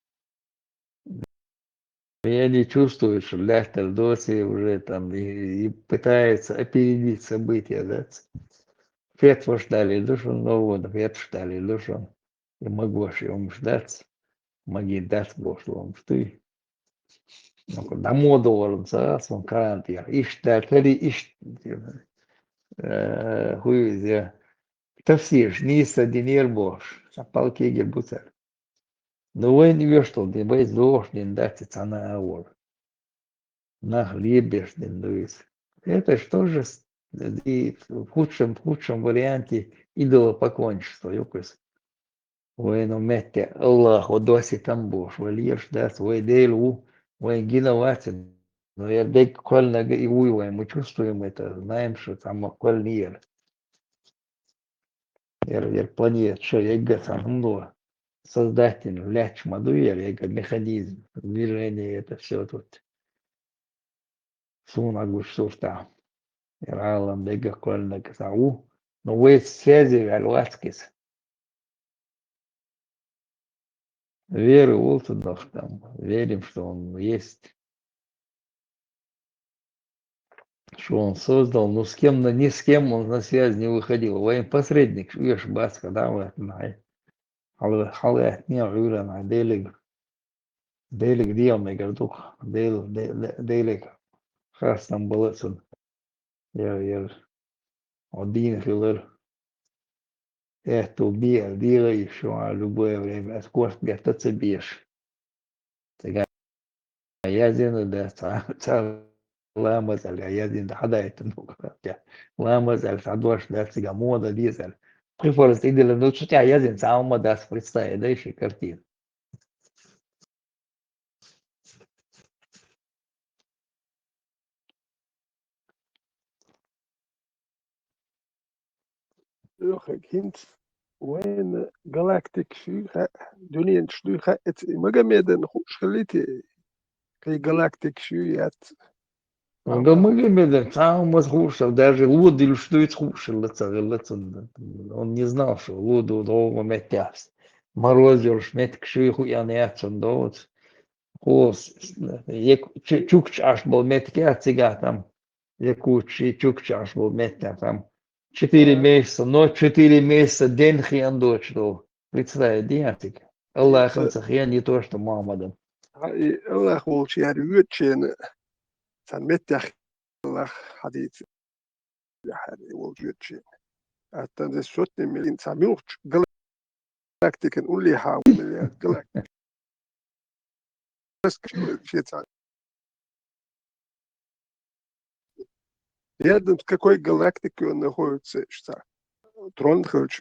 И они чувствуют, что лаьттал доций уже там и, и пытаются опередить события, да? Фетваш далийр ду шуна, новгӀа фетваш далийр ду шуна. И магош и хӀумаш дац, маге дац бохуш ломаш дуй. Ну, дӀа мо догӀур ца, сан карантин. Иштта, тери, иштта, э, хӀу иза, тафсираш нийса динера бохуш, сан палкегир бу цара. Ну, вайна оьшуш долу дин, вай зохуш дин дац и цхьана а волу. Нах лебеш дин ду иза. Это ж тоже с-, и в худшем, в худшем варианте идолопоклонничество, юкъа иза. Вайна метте Аллахо досийтам бохуш, вай леш дац, вай Дела ву, вайн гина вац, но я дерг кхоьллинарг и вуй вай, мы чувствуем это, знаем, что там кхоьллинера. Яра, яра планета ша егга цхьана хӀумано создать дина лаьтташ ма ду яра, егга механизм, движение, это всё тут. Суна гуш сурта. Яра Аллан дегга кхоьллинарг цхьа ву, но вай связи ваьлла вац кхиса. Вера волу цунах там, верим, что он есть. Что он создал, ну, с кем, на, ни с кем он на связь не выходил. Вайн посредник, оьшу бац, когда ваьхна хьай. Хьала, хьала ваьхна Ӏуьйранна хьай, Делиг. Делиг дегӀан мегар ду-кх. Дел-, де-, де-, Делиг хастам бала цунна. Яра, яра. Хьо дийна хилар. Аьтту бе аьлла, дегӀа йиш ю хьан любое время, аса корта гетта ца беш. Цигахь яздина дац, цхьа, цхьа ламаз аьлла, яздина дан хьадайтина ду. Ламаз аьлла, цхьа дош дац, цигахь муха дан деза аьлла. Пхи фарз тӀедиллина ду, цу тӀехь яздина цхьа хӀума дац, представь, дай ши картина. Йохаг, хӀинца вайна галактикаш юй хаьа, дуьненаш дуй хаьа, эца и Магомедан хууш хилийта, кхин галактикаш юй яц. Га Магомедан цхьа а хӀуманца хууш ца, даже ло дилуш дуйца хууш хилла ца хилла цунна. Он не знал, что ло ду догӀу меттехь. Мороз йолуш меттигаш юй хуъян яц цунна доцу. Хос, е чукчаш бол меттиг яц цигахь там. Якутчи чукчаш бол меттиг там. Четыре месяца, но четыре месяца день хиан доч до. Представь, диацик. Аллахын ца хиан не то, что Мухаммадом. Аллах волчи яр вючен. Сан меттиг Аллах хадийц яхьар волчи вючен. Аттан дес сотни миллион ца мюлч галактикин улли хау миллиард галактик. Шеца. Рядом с какой галактикой он находится, шеца. Трон хилч.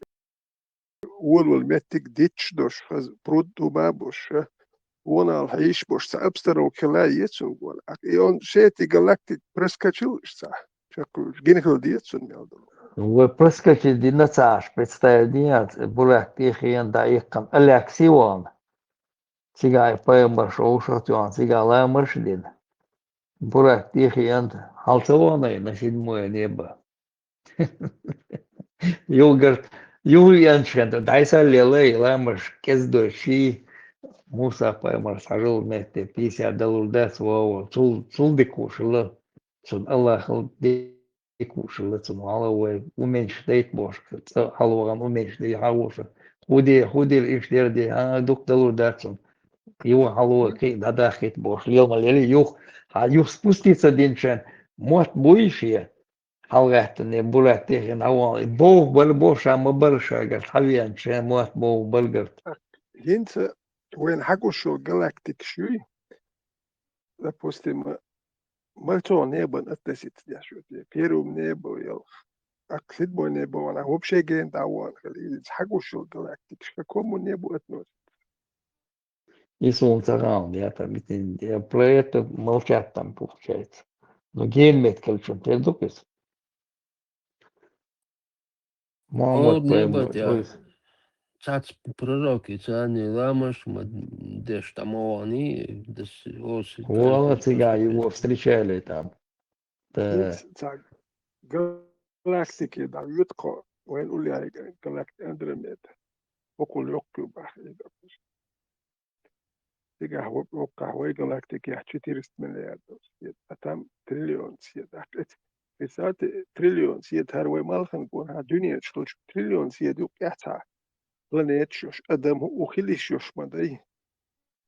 Вон вол меттиг дитч дош, хаз пруд дума бош. Вон ал хьиш бош, ца обстановка хила ецун вон. Ак и он шети галактик проскочил, шеца. Чакуш, гинхил децун мелдо. Вы проскочили дина цаш, представь, дина, бурак тихиен да ихкан, Алексион. Цигай пайхамар шоушахтён, цигай ламарш дин. Бурак тихиен, хьалцавонай, на седьмое небо. Юлгарт, юлянчхан, дайса лелай, ламарш, кездой, ши, Муса пайхамар, сажал метте, пятьдесят доллар дац, вова, цул, цул дикушла, цун Аллахал дикушла, цун хьалавай, уменьш дайт бошка, ца хьалваган уменьш дай хьавуша. Худи, худил иш дерди, а, дук далур дацун. Ива хьалва кхи дадахкит бош. Лелма лели юх, а юх спуститься динчен, мот буйшия. Хьалгаттане, бурат техин, хьаван, бов, бар, боша, ма барша, гар, хьавиан, чен, мот, бов, баргарт. Гинца, вен хакушо галактик шуй, допустим, Мальцо небо относится дяшут, первым небо ел. А к седьмой небо, она вообще ген да вон, или хакушо галактик, к какому небу относится? И солнце равно, я там, это, я про это молчат там, получается. Но ген мет кольцо, ты докус. Мамот Ол небо пойму, тя. Ой. Цац пророки, цани ламаш, ма деш там они, дес, оси, Вала цац, цыгане его встречали там. Да. Ц-, ца-, галактики, да, ютко, вен уляй галакт-, Андромеда. Окул ёкку бах, и да. Цигахь вок-, воккхахь вай галактикехь четыреста миллиардов свет, а там триллион свет. Представьте, триллион свет, хӀара вай малхан гонахьа дуьнен чу долчу триллион свет юкъехь цхьа планеташ йош, адам хӀу хила йиш йош ма дай.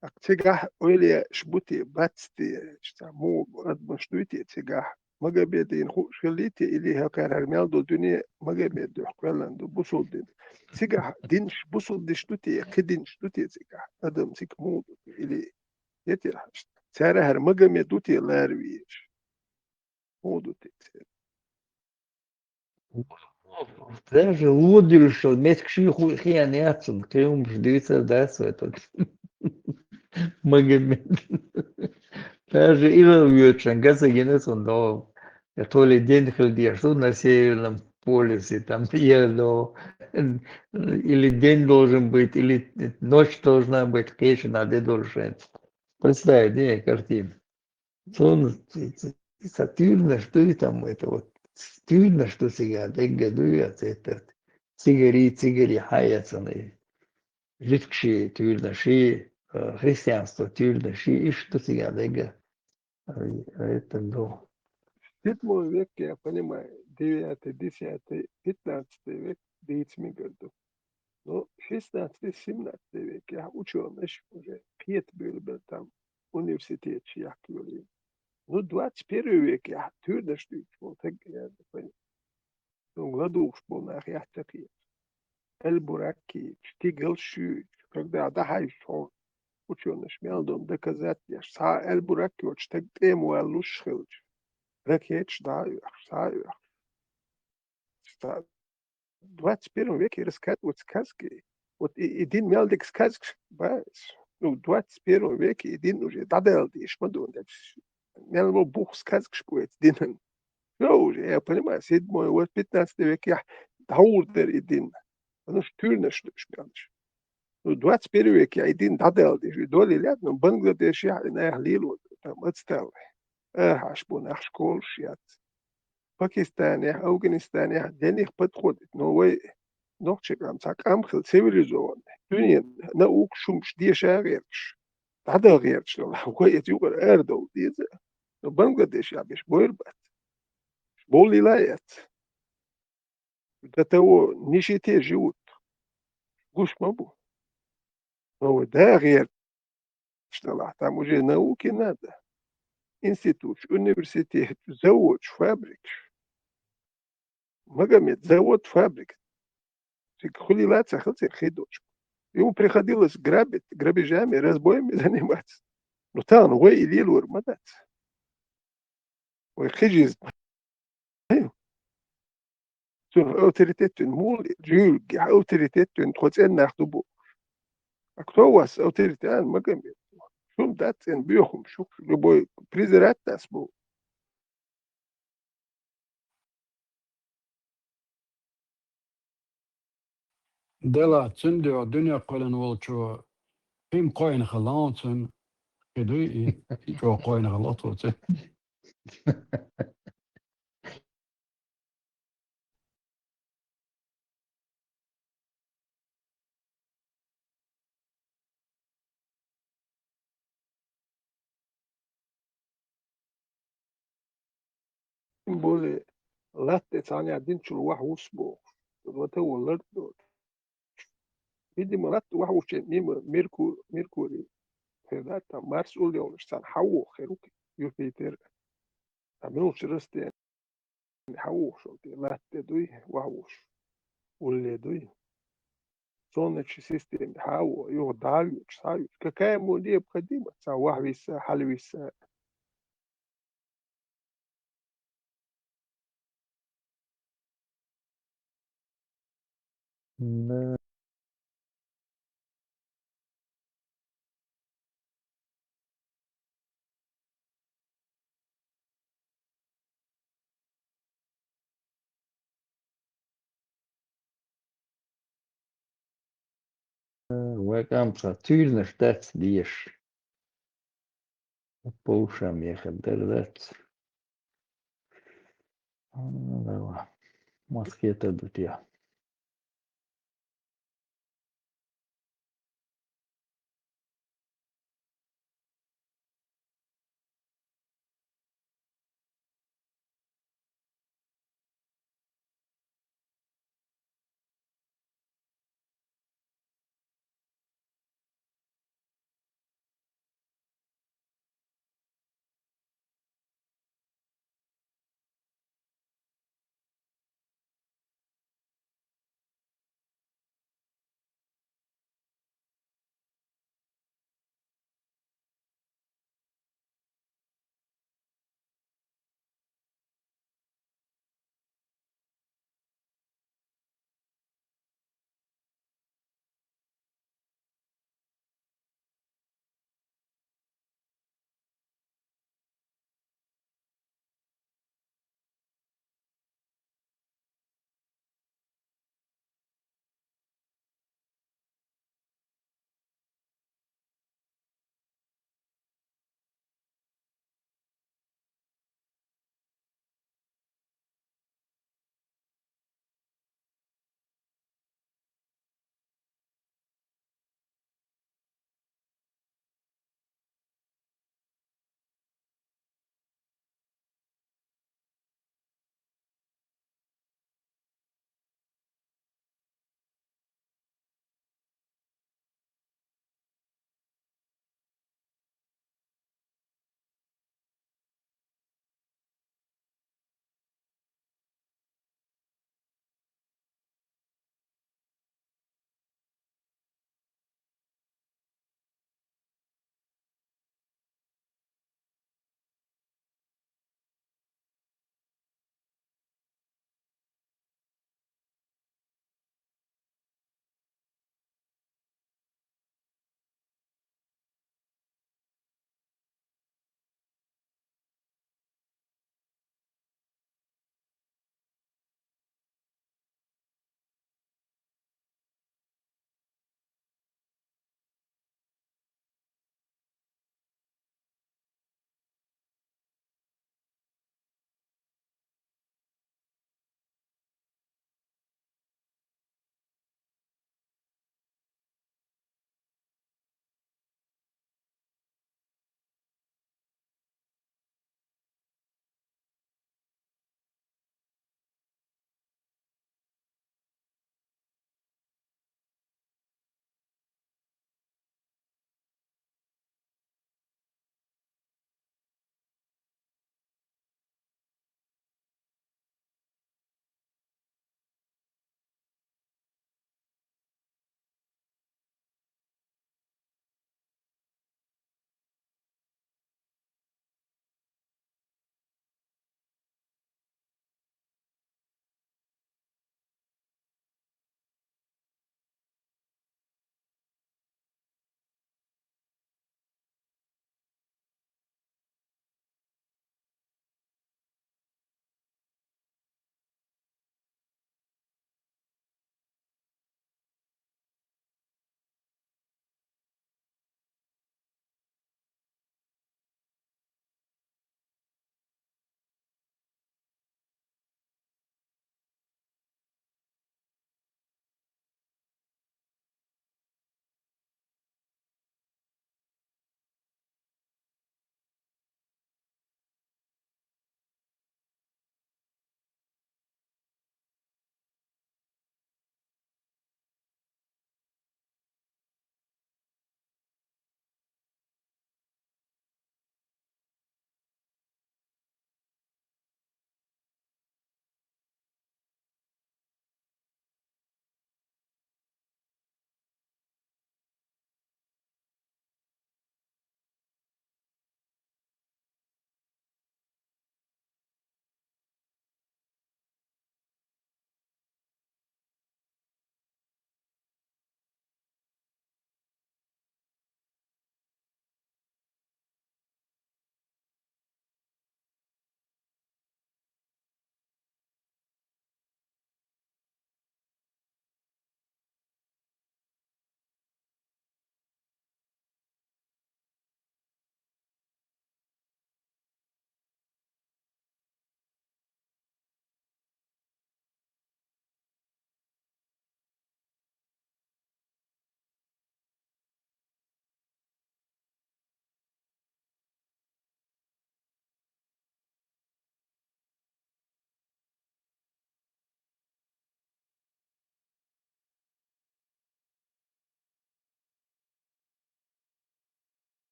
Аккха цигахь ойлаеш бу те, бац те, ца мугӀа адамаш дуй те цигахь? Магомедийн хууш хилли те, или хӀокхара хӀара мел долу дуьне Магомед дуьхьа кхоьллан ду, бусулба дин. Цигахь динаш бусулба динаш ду те, кхин динаш ду те цигахь? Адам цига муха ду те, или я те хьашт? Цара хӀара Магомед ду те лара везаш? Муха ду те церан? Даже лодуьллуш йолу меттиг ши ху-, хиан яц цунна, кхин хӀумаш дуьйцур дац вай тхуна. Магомед. Даже ирал воьдучун гаса гина цунна догӀу. Я то ли день хила деш ду на Северном полюсе, там, я до-, или день должен быть, или ночь должна быть, кхечу надо должен. Представь, не, картина. Цунна ца, ца, ца туьйранаш дуй там, это вот, туьйранаш ду цигахь дегга дуй, а цу это, цигари, цигари хьаяцана и. Жуьгташи туьйранаши, э, христианство туьйранаши, иштта ду цигахь дегга. А, а это ду. Седьмой век, я понимаю, девятый, десятый, пятнадцатый век дийца мегар ду. Но шестнадцатый, семнадцатый векехь учёныш уже кхета буьйлабелла там университеташ яккха йолийна. Ну, двадцать первый векехь туьйранаш дуьйцуш болу стаг, я не понимаю. Ну, ладугӀуш болу нах яц ца кхета. Эльбураккийчу, стигалш юьйцуш, когда дӀахьаьжча хьо учёныш мел долу доказать деш, цхьа а эльбурак йоцу стаг тӀема валлуш хилча, ракеташ дӀа а оьхуш, цхьа а оьхуш. Ста-, двадцать первом веке рассказывать сказки. Вот и, и дин мел дика сказкаш, ба-, ну, в двадцать первом веке и дин уже дӀадаьлла дийш ма ду, мел во бух сказкаш бу эца динан. Всё уже, я понимаю, седьмой, вот пятнадцатый векехь дӀагӀур дара и дин. Оно ж туьйранаш ду уьш мел деш. Ну, двадцать первый векехь и дин дӀадаьлла дийш, и доли лет, ну, Бангладешехь и нах лело, там, отсталый. Арахьаш бу нах, школаш яц. Пакистанехь, Афганистанехь денних подходит, но вай нохчий къам цхьа къам хила цивилизованный. Дуьненан наука шумаш деша а гӀерташ. ДӀадала гӀерташ делахь, вай эца юкъара арадовла деза. Но Бангладешехь берш бойр бац. Бовлийла а яц. До того нищете живут. Гуш ма бу. Но вай дӀагӀерташ делахь, там уже науки надо. Институташ, университеташ, заводаш, фабрикаш. Магомед, завод, фабрика. Цига хуьлийла ца хилла церан хи долчу. Ему приходилось грабить, грабежами, разбоями заниматься. Но тахана вай и лелор ма дац. Вай кхин жизнь. Цуьнан авторитет цуьнан муха ле, жуьлгехь авторитет цуьнан тхо цӀена нах ду бу. А кто у вас авторитет? А, Магомед. Шуна дац цӀена боьхамаш, шух любой презирать дац бу. Делахь, цуьнан дуьхьа дуьне кхоьллина волчо кхин кхойна хилла хьуна цуьнан, кхин дуй и, и чӀогӀа кхойна хилла оцо цуьнан. Тем более, латта тӀе цхьаьна динчул вахь вус бохуш, вата валар а доцуш. Видимо, латта вахь вучу мимо Мерку-, Меркурий, хӀера, там Марс уллехь волуш царна хьан воху хир ву, Юпитер. Ткъа муьлхачу расстояние хьан вохуш волу те, латта тӀе дуй, вахь вуш, улле дуй. Солнечная система хьан а во, юха дӀа а воьдуш, схьа а воьдуш. Какая ему необходимость, цхьа вахь висса, хьала висса? Да. Вай кӀант ша туьйранаш дац дезаш. Повшам яхар дара дац. М, да. Маскета ду те.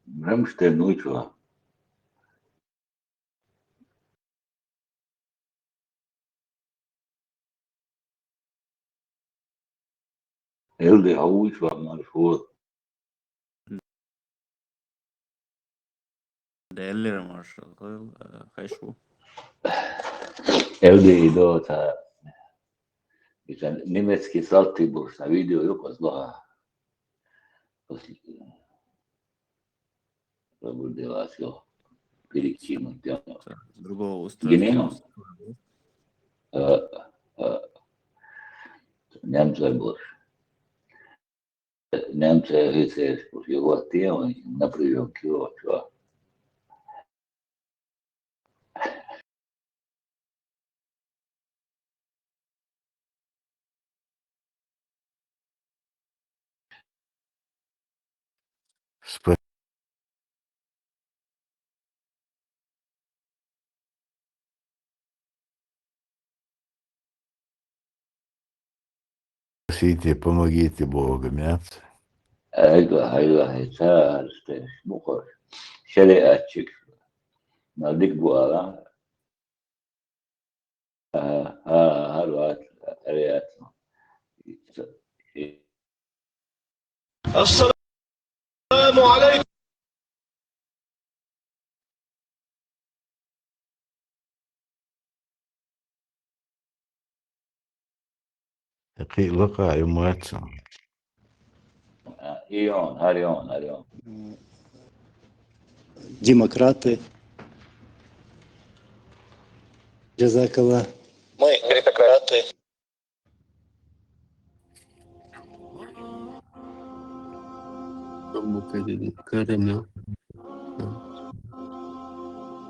Рамштайн вуй чу. Элди хьо вуй чу марш ву. Деллер марш, э, хай шу. Элди идо та. Итан немецкий салты буш на видео юкъа злоха. После Пробудилась, ё. Перекинуть, да. Так, с другого устройства. Гинео? Э, э, немцы больше. Немцы офицер, его тема на приём, чего, чего. Спасите, помогите Богом, нет? Айла, айла, айла, айла, мухор. Шариатчик. Малдик буала. Ага, ага, ага, ага. السلام عليكم. Кхы лакха юм вац. Ион, гьар ион, гьар ион. Демократы. Джазакалла. Мы меритократы.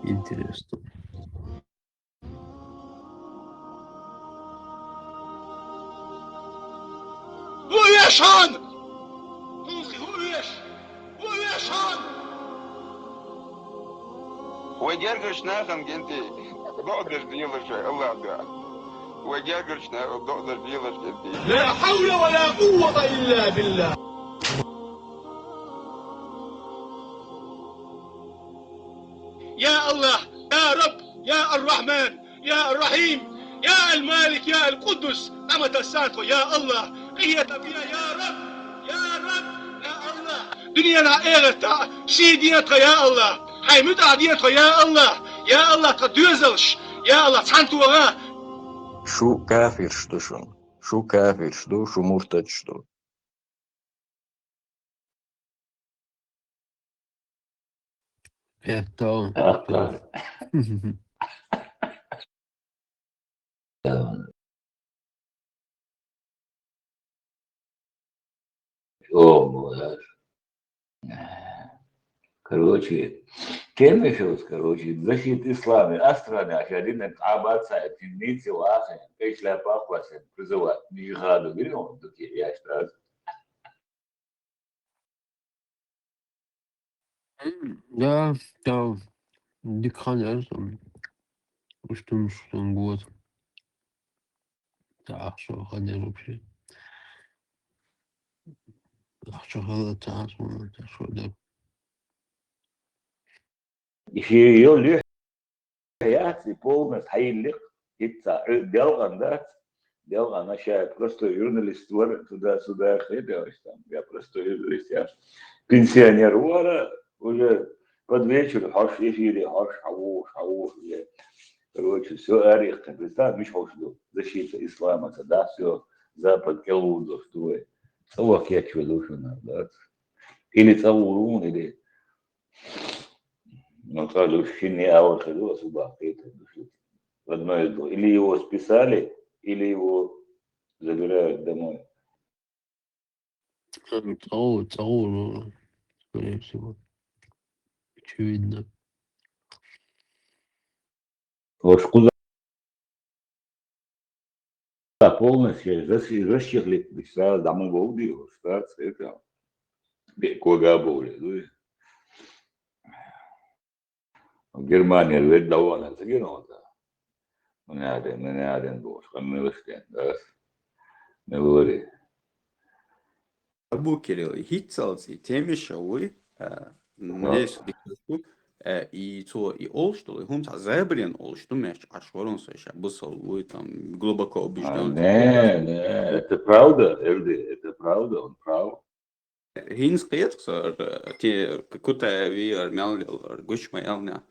Интересно. Вешан! Вешан! Вай гергаш нахана генти, доӀдаш делаш, Аллах да. Вай гергаш нахана доӀдаш делаш генти. لا حول ولا قوة إلا بالله. يا الله، يا رب، يا الرحمن، يا الرحيم، يا المالك، يا القدوس، أما تسانتو، يا الله، إيه تبيا، يا رب، يا رب، يا الله. دنيا لا إيغتا، شي دينتو، يا الله، هاي متع دينتو، يا الله، يا الله، تدوزلش، يا الله، تسانتو، ها. Шу кафирш ду шун, шу кафирш ду, шу муртадш ду. Пятого. О, боже. Короче, Темишевс, короче, защита ислама, астрами, ашадин, абаца, темнице, вахе, кайшла пахвасен, призывать, не жихаду, берём, тут я, я, что? М, да, да. Дика хан яра сан. Уж тумаш сан год. Та ахча хан яра вообще. Ахча хала та сан, та шо да. Иши йо лю яц, и полностью хьайилликъ, хӀинца, э, делкъан дац, делкъан аша простой журналист вара, туда-сюда хеталаш там, я простой журналист, я пенсионер вара, уже под вечер хьош, эфире хьош, хьавуш, хьавуш, уже. Короче, всё, арих, представь, миш хьош ду, защита ислама, тогда всё, Запад кӀелгӀурдош ду вай. ЦӀавах кечве ду шуна, дац? Или цӀавурун, или Ну, скажу, шинне авар хилу, а субах кхетар ду шу. В одно из двух. Или его списали, или его забирают домой. М, ЦӀаву-, ЦӀаву, ну, скорее всего. Очевидно. Ош куза полностью защи-, защитник, сразу домой вовди, ош, так, это, бе-, кога более, ну, и Германия вед давана, так и надо. Мне один, мне один был, что мы вышли, да? Мы говорили. Абу Кирилл, хӀинцалцӀи Темишев вуй, а, Надеюсь, дика ду. Э, и цо и олуш долу, и хӀума цхьа забарен олуш ду, меш Ӏаш варон со ша бусал вуй, там, глубоко А, убеждён. не, не, это правда, Эльди, это правда, он прав. ХӀинца кхетах со, те Кутаеви ар мел лелар, гуш ма ялна.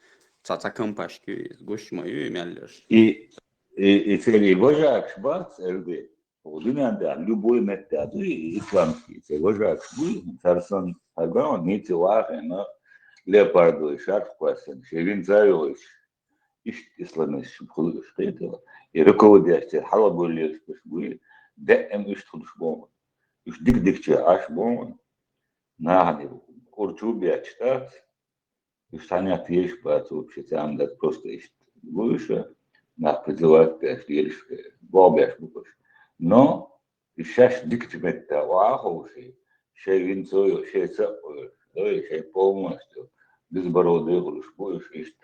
Ца ца компашки, гуш ма ю мел леш. И, и, и цели вожакш бац, Эльди. О, дуьнен да, любой метта ду, и исламский, цели вожакш ду, сарсан, хаган, ници вахена, леопардовый шарф квасен, шевин цаёвич. Ишт исламист шуб хулуш хетела. И руководящий хала боллеш пеш буй, дэ эм ишт хулуш бон. Ишт дик-дик че аш бон. Нахани курчу бячтат. Уж санят еш бац вообще, там да просто ишт. Буйша, нах призывать бяш, лельш, бо бяш букуш. Но, и шаш дик метта, ва ховши, шей винцою, шей цакъою, ой, шей полностью, безбородый гулуш, буйш ишт.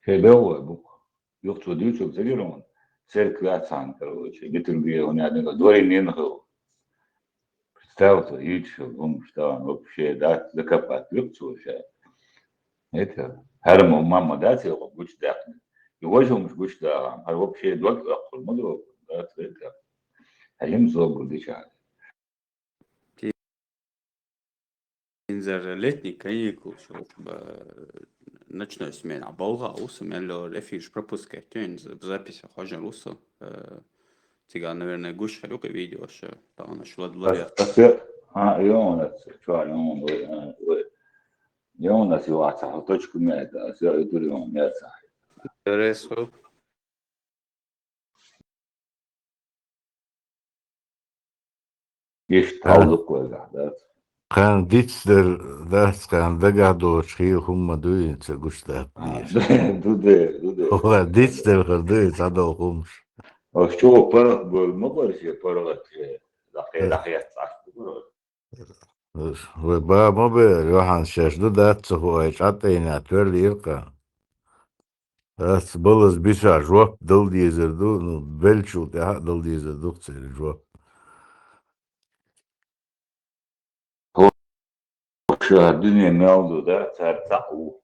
Шей белой бук. Юхцу дючу цигерон, церкви ацан, короче, литургия, он яден, дворянин хыл. Представь, то ичу, он что, он вообще, да, закопать, юхцу вообще. Это, харам, мама, да, тебе гуч дак. И возьмем гуч да, а вообще, два, да, это. А им зло будет, а. Инзар летний каникул, шо, ба, ночной смена. Болга уса, меллор эфир пропускать, тюн в записи хожен уса. Э, Цига, наверное, гуш хаюк видео, шо, там, шо лад лад. А, а, а, и он, а, чё, и он, ой, а, ой. И он, а, сила, а, точку меняет, а, всё, и тут он, я, а. Интересно. Ишт хьалдуккхойгахь дац. Кхаьн дицдер дац, кхаьн дагахь доцуш хийла хӀумма дуй, ца гуш дац. А, ду де, ду де. Ва дицдер хар дуй, ца дол хӀумаш. А что, парах был, ма барсе, парах че. Дахе, дахе, цаш, парах. Вай ба ма бе, Йохан, шеш ду дац ца ху ай чӀатӀайна, тоьрли иркъа. Дац балаз биса жоп дал дезар ду, ну, белчул тӀаьхьа дал дезар ду церан жоп. Вообще, дуьне мел ду, да, цар цхьаъ ву.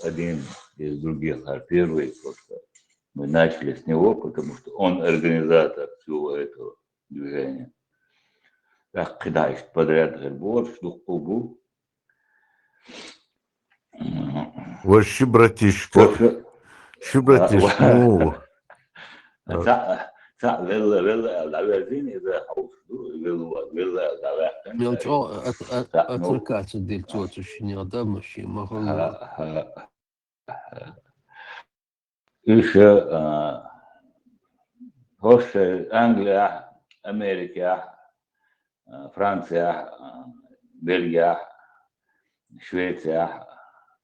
Один из других, а, первый просто. Мы начали с него, потому что он организатор всего этого движения. Так, кхидайш подряд, говорит, борщ, духу бу. Ва ши братишка, Вообще, ши братишка, а, ну, ца, ца, велла, велла, ала, верзин, иза хаус ду, велла, велла, ала, верзин. Мел чӀо а, а, а, Так, ну. Отвлекаться дил цо цу шиня да машин, ма Ха, ха, ха. Уьш, а, хӀорш Англияхь, Америкехь, а, Францияхь, а, Бельгияхь, Швецияхь,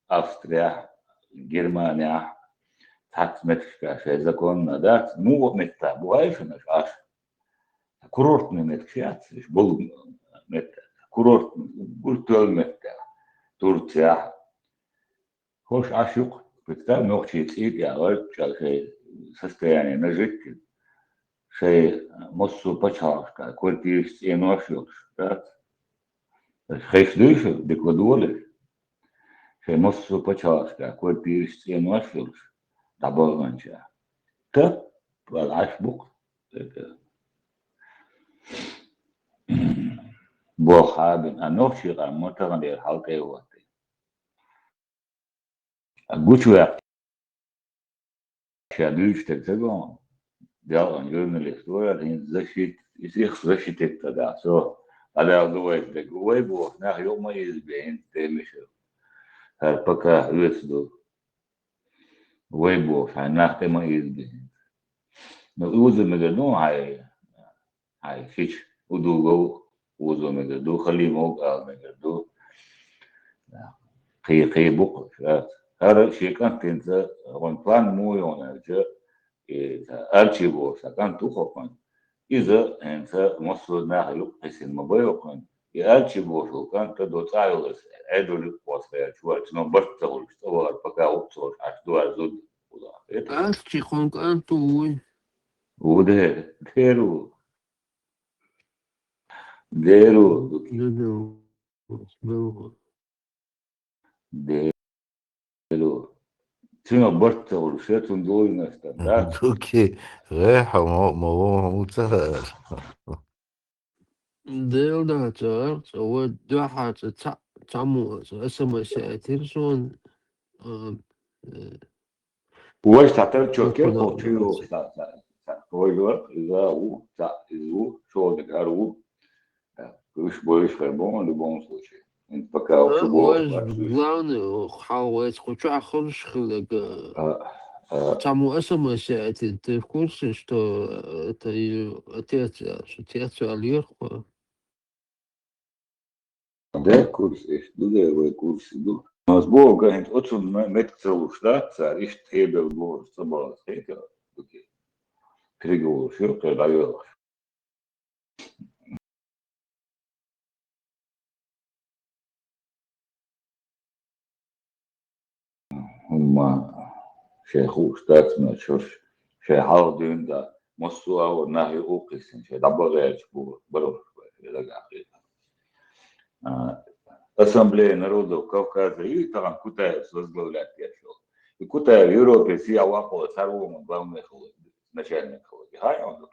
Австрияхь, Германияхь, цхьацца меттигашка шайн законна дац, муха метта бу хьаьшанаш Ӏаш. Курортный меттигаш яц, уьш болу метта. Курортный, гуртал метта. Турцияхь. ХӀорш Ӏаш юкъ, представь, нохчий цӀий тӀе а варччалла шайн состояние нажить, шайн массо а пачхьалкхашка квартираш, цӀенош йолуш, дац? Хеш дуй шу, дика ладогӀалаш? Шайн массо а пачхьалкхашка квартираш, цӀенош йолуш, дӀабаханча. Та, вала Ӏаш бу-кх. Бохабин, а нохчий къам ма таханера хьалкхеватти. А гучуваьккхи ша дуьйцуш тера ца гон, делкъан журналист вара, хӀинца защит, и сих защитить ца дахь, со, къадаьлла ду вай дерг, вай боху, нах юкъа ма иза бе, хӀинца темиша. ХӀара пока оьцу ду. Вай боху, хьайн нах тӀе ма иза бе, хӀинца. Ну, и уза мегар ду, хьай, хьай шича, Удугов узо мегар ду, Халимов ала мегар ду. Кхий, кхий бу-кх, ша. ХӀара шен кӀант хӀинца, хӀун план муха йогӀу аьлча, и Арчи боху сан кӀант ву хӀокхуьнан. Иза хӀинца массо а наха юкъа кхиссина ма бай хӀокхуьнан. И Арчи боху кӀант а до цӀа йолуш, Ӏедал юкъа кхоссаелча ваьлча, но барт ца хуьлуш, цӀа вахар пока вукху цо, аш дуьхьал зуда. Арчи хӀун кӀант ву вуй? Ву дера, дера ву. Дера ву. Дера ву. Дера ву. Дело. Цунах барт ца хуьлуш, я цунна долуйнаш тан, да? Дуки, гӀе, хьо мо-, мо-, мо-, мо ца хаьара. Дела дац, цӀа вай дуьхьа цӀа ца-, цхьаммо цӀа СМС яйтира суна, а, э, Ваш цхьатар чо кертал чу йохуш, цхьа, цхьа, цхьа, вай вара, иза ву, цхьа, иза ву, шолдиг хӀара ву. Уьш бойуш хир бу, в любом случае. Пока уьш бохуш бац уьш. Главное, хьал вайца кху чохь хуьлуш хиларг, а, а. Цхьаммо СМС яйтина, ты в курсе, что это её отец, а, что отец Алирхо? Де курс, иштта ду де, вай курс ду. Ас боху, ган хӀинца оцунна меттиг ца луш дац цара, иштта хьебелла бохуш ца бахалц хетар, дуки. Крига волуш ю, кхе дӀайоьлхуш. ХӀумма шайн хууш дац, ма шуьш шайн хьалха дуьйна дан, массо а агӀор нах юкъа кхиссина, шайн дӀабахьаьрча бу-, баро шайн дагахь хета. А, Ассамблея народов Кавказа ю тахана Кутаевс возглавлять деш йолу. И Кутаев Европе сехьа ваккхо цхьа вон главный хилла, начальник хилла. Хьан йогӀу?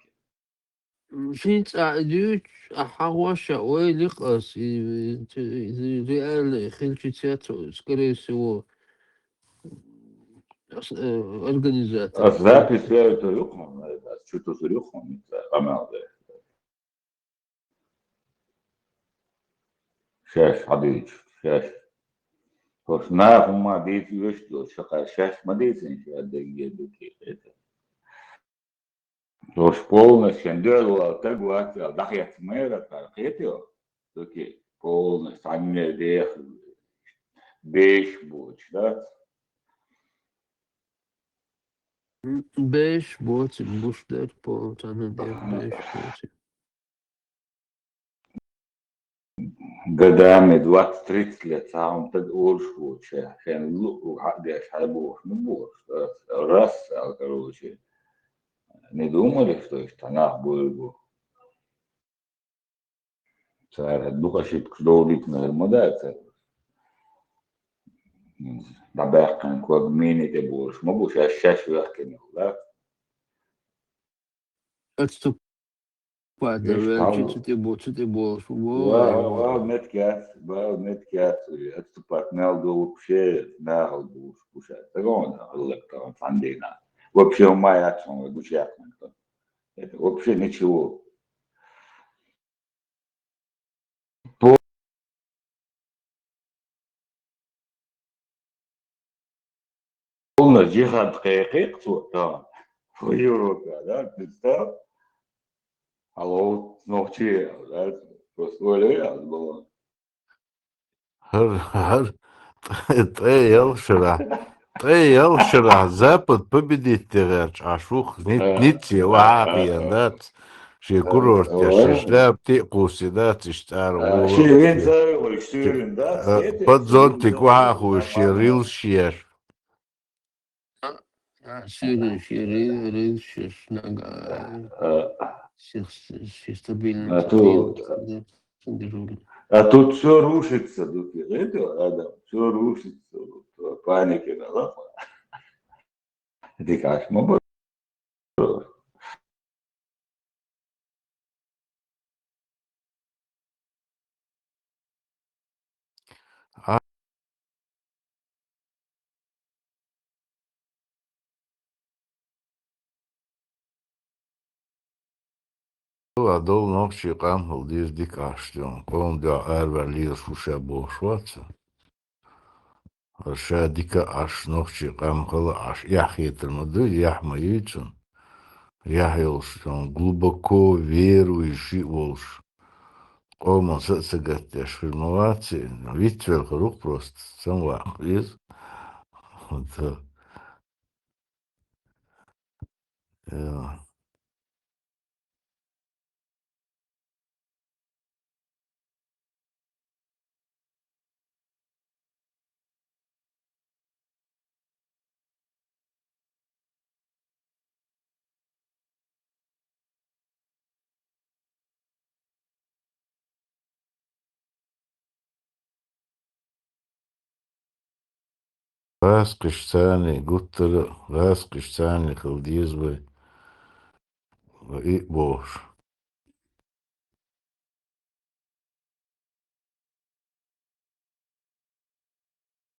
Шин цӀа дуьйцу, ахьа хьагӀош а ойла йикъ ас, и, и, и реально хилчи цецо, скорее всего, ас, э, организатор. Ас запись яйта юкъа, ас чу тусур юкъа, къамел де. Шаьш хьадуьйцу, шаьш. ХӀорш наха хӀумма дийца оьшуш долу, шаьш ма дийцина, ша дегге ду кхета. Дош полностью шен дуьхьал вала стаг вац аьлла, дӀахецна мера цара кхетайо. Цуьнан полностью цхьанне деха, беш боцуш, да? Беш боцуш гуш дара, пол цхьанне деха беш боцуш. Годами двадцать-тридцать лет цхьа хӀума стаг олуш воцуш, шен луъург хьа а деш, хьайбохуш ма бохуш, раз аьлла, короче, не думали, что иштта нах буьйлур бу. Цара дукха ошибкаш довдийтина хир ма дац. ДӀабаьккхина ког мини тӀе болуш ма бу, шаьш, шаьш вехкина йолу, да? Отступать, да, ваьлча, цу тӀе бо-, цу тӀе болуш бу. Ва, ва, ва, меткац, ва, меткац, отступать мел ду вообще, нахал бу, бу ша. Ца гонна, хӀаллак тахана цхьана дийнахь. Вообще, хӀумма яц хьуна, гучуяьккхина. Это вообще ничего. По-, полный джихад кхайкхийта цо, да. По Европе, да, представь. Алло, нохчий, да, просто оле, да, было. ХӀара, хӀара, ткъе ялх шарахь, ткъе ялх шарахь Запад победить де гӀерташ Ӏаш ву-кх, Ни-, Ницце охьа а хиъна дац, шен курортехь, шен шляпа тӀе а кхуссий дац, иштта ара ву. Шен вен ца вехаш, шен вен дац, а, под зонтик охьа а хууш, шен рилс еш. А, а, шен, шен ри-, рилс еш, нага, а, шен, шен стабильно, а, ту, стабильно, да, шен дежурный. А тут всё рушится, тут, это, Адам, всё рушится, вот, паника, да, ладно. Дика аш ма бу. Ла долу нохчийн къам хила деза дика Ӏаш, къоман дуьхьа араваьлла лелаш ву ша бохуш вац. Ша дика Ӏаш, нохчийн къам хила Ӏаш, эхь хетар ма ду, эхь ма юй цунна. Эхь йолуш, глубоко верующий волуш, къоман са а ца гатдеш хир ма вац и, вицвелла хир ву-кх просто, самаваккха веза. Вот, э, я. ГӀаскхаш царна гуттара а, гӀаскхаш царна хила деза вай. И бохуш.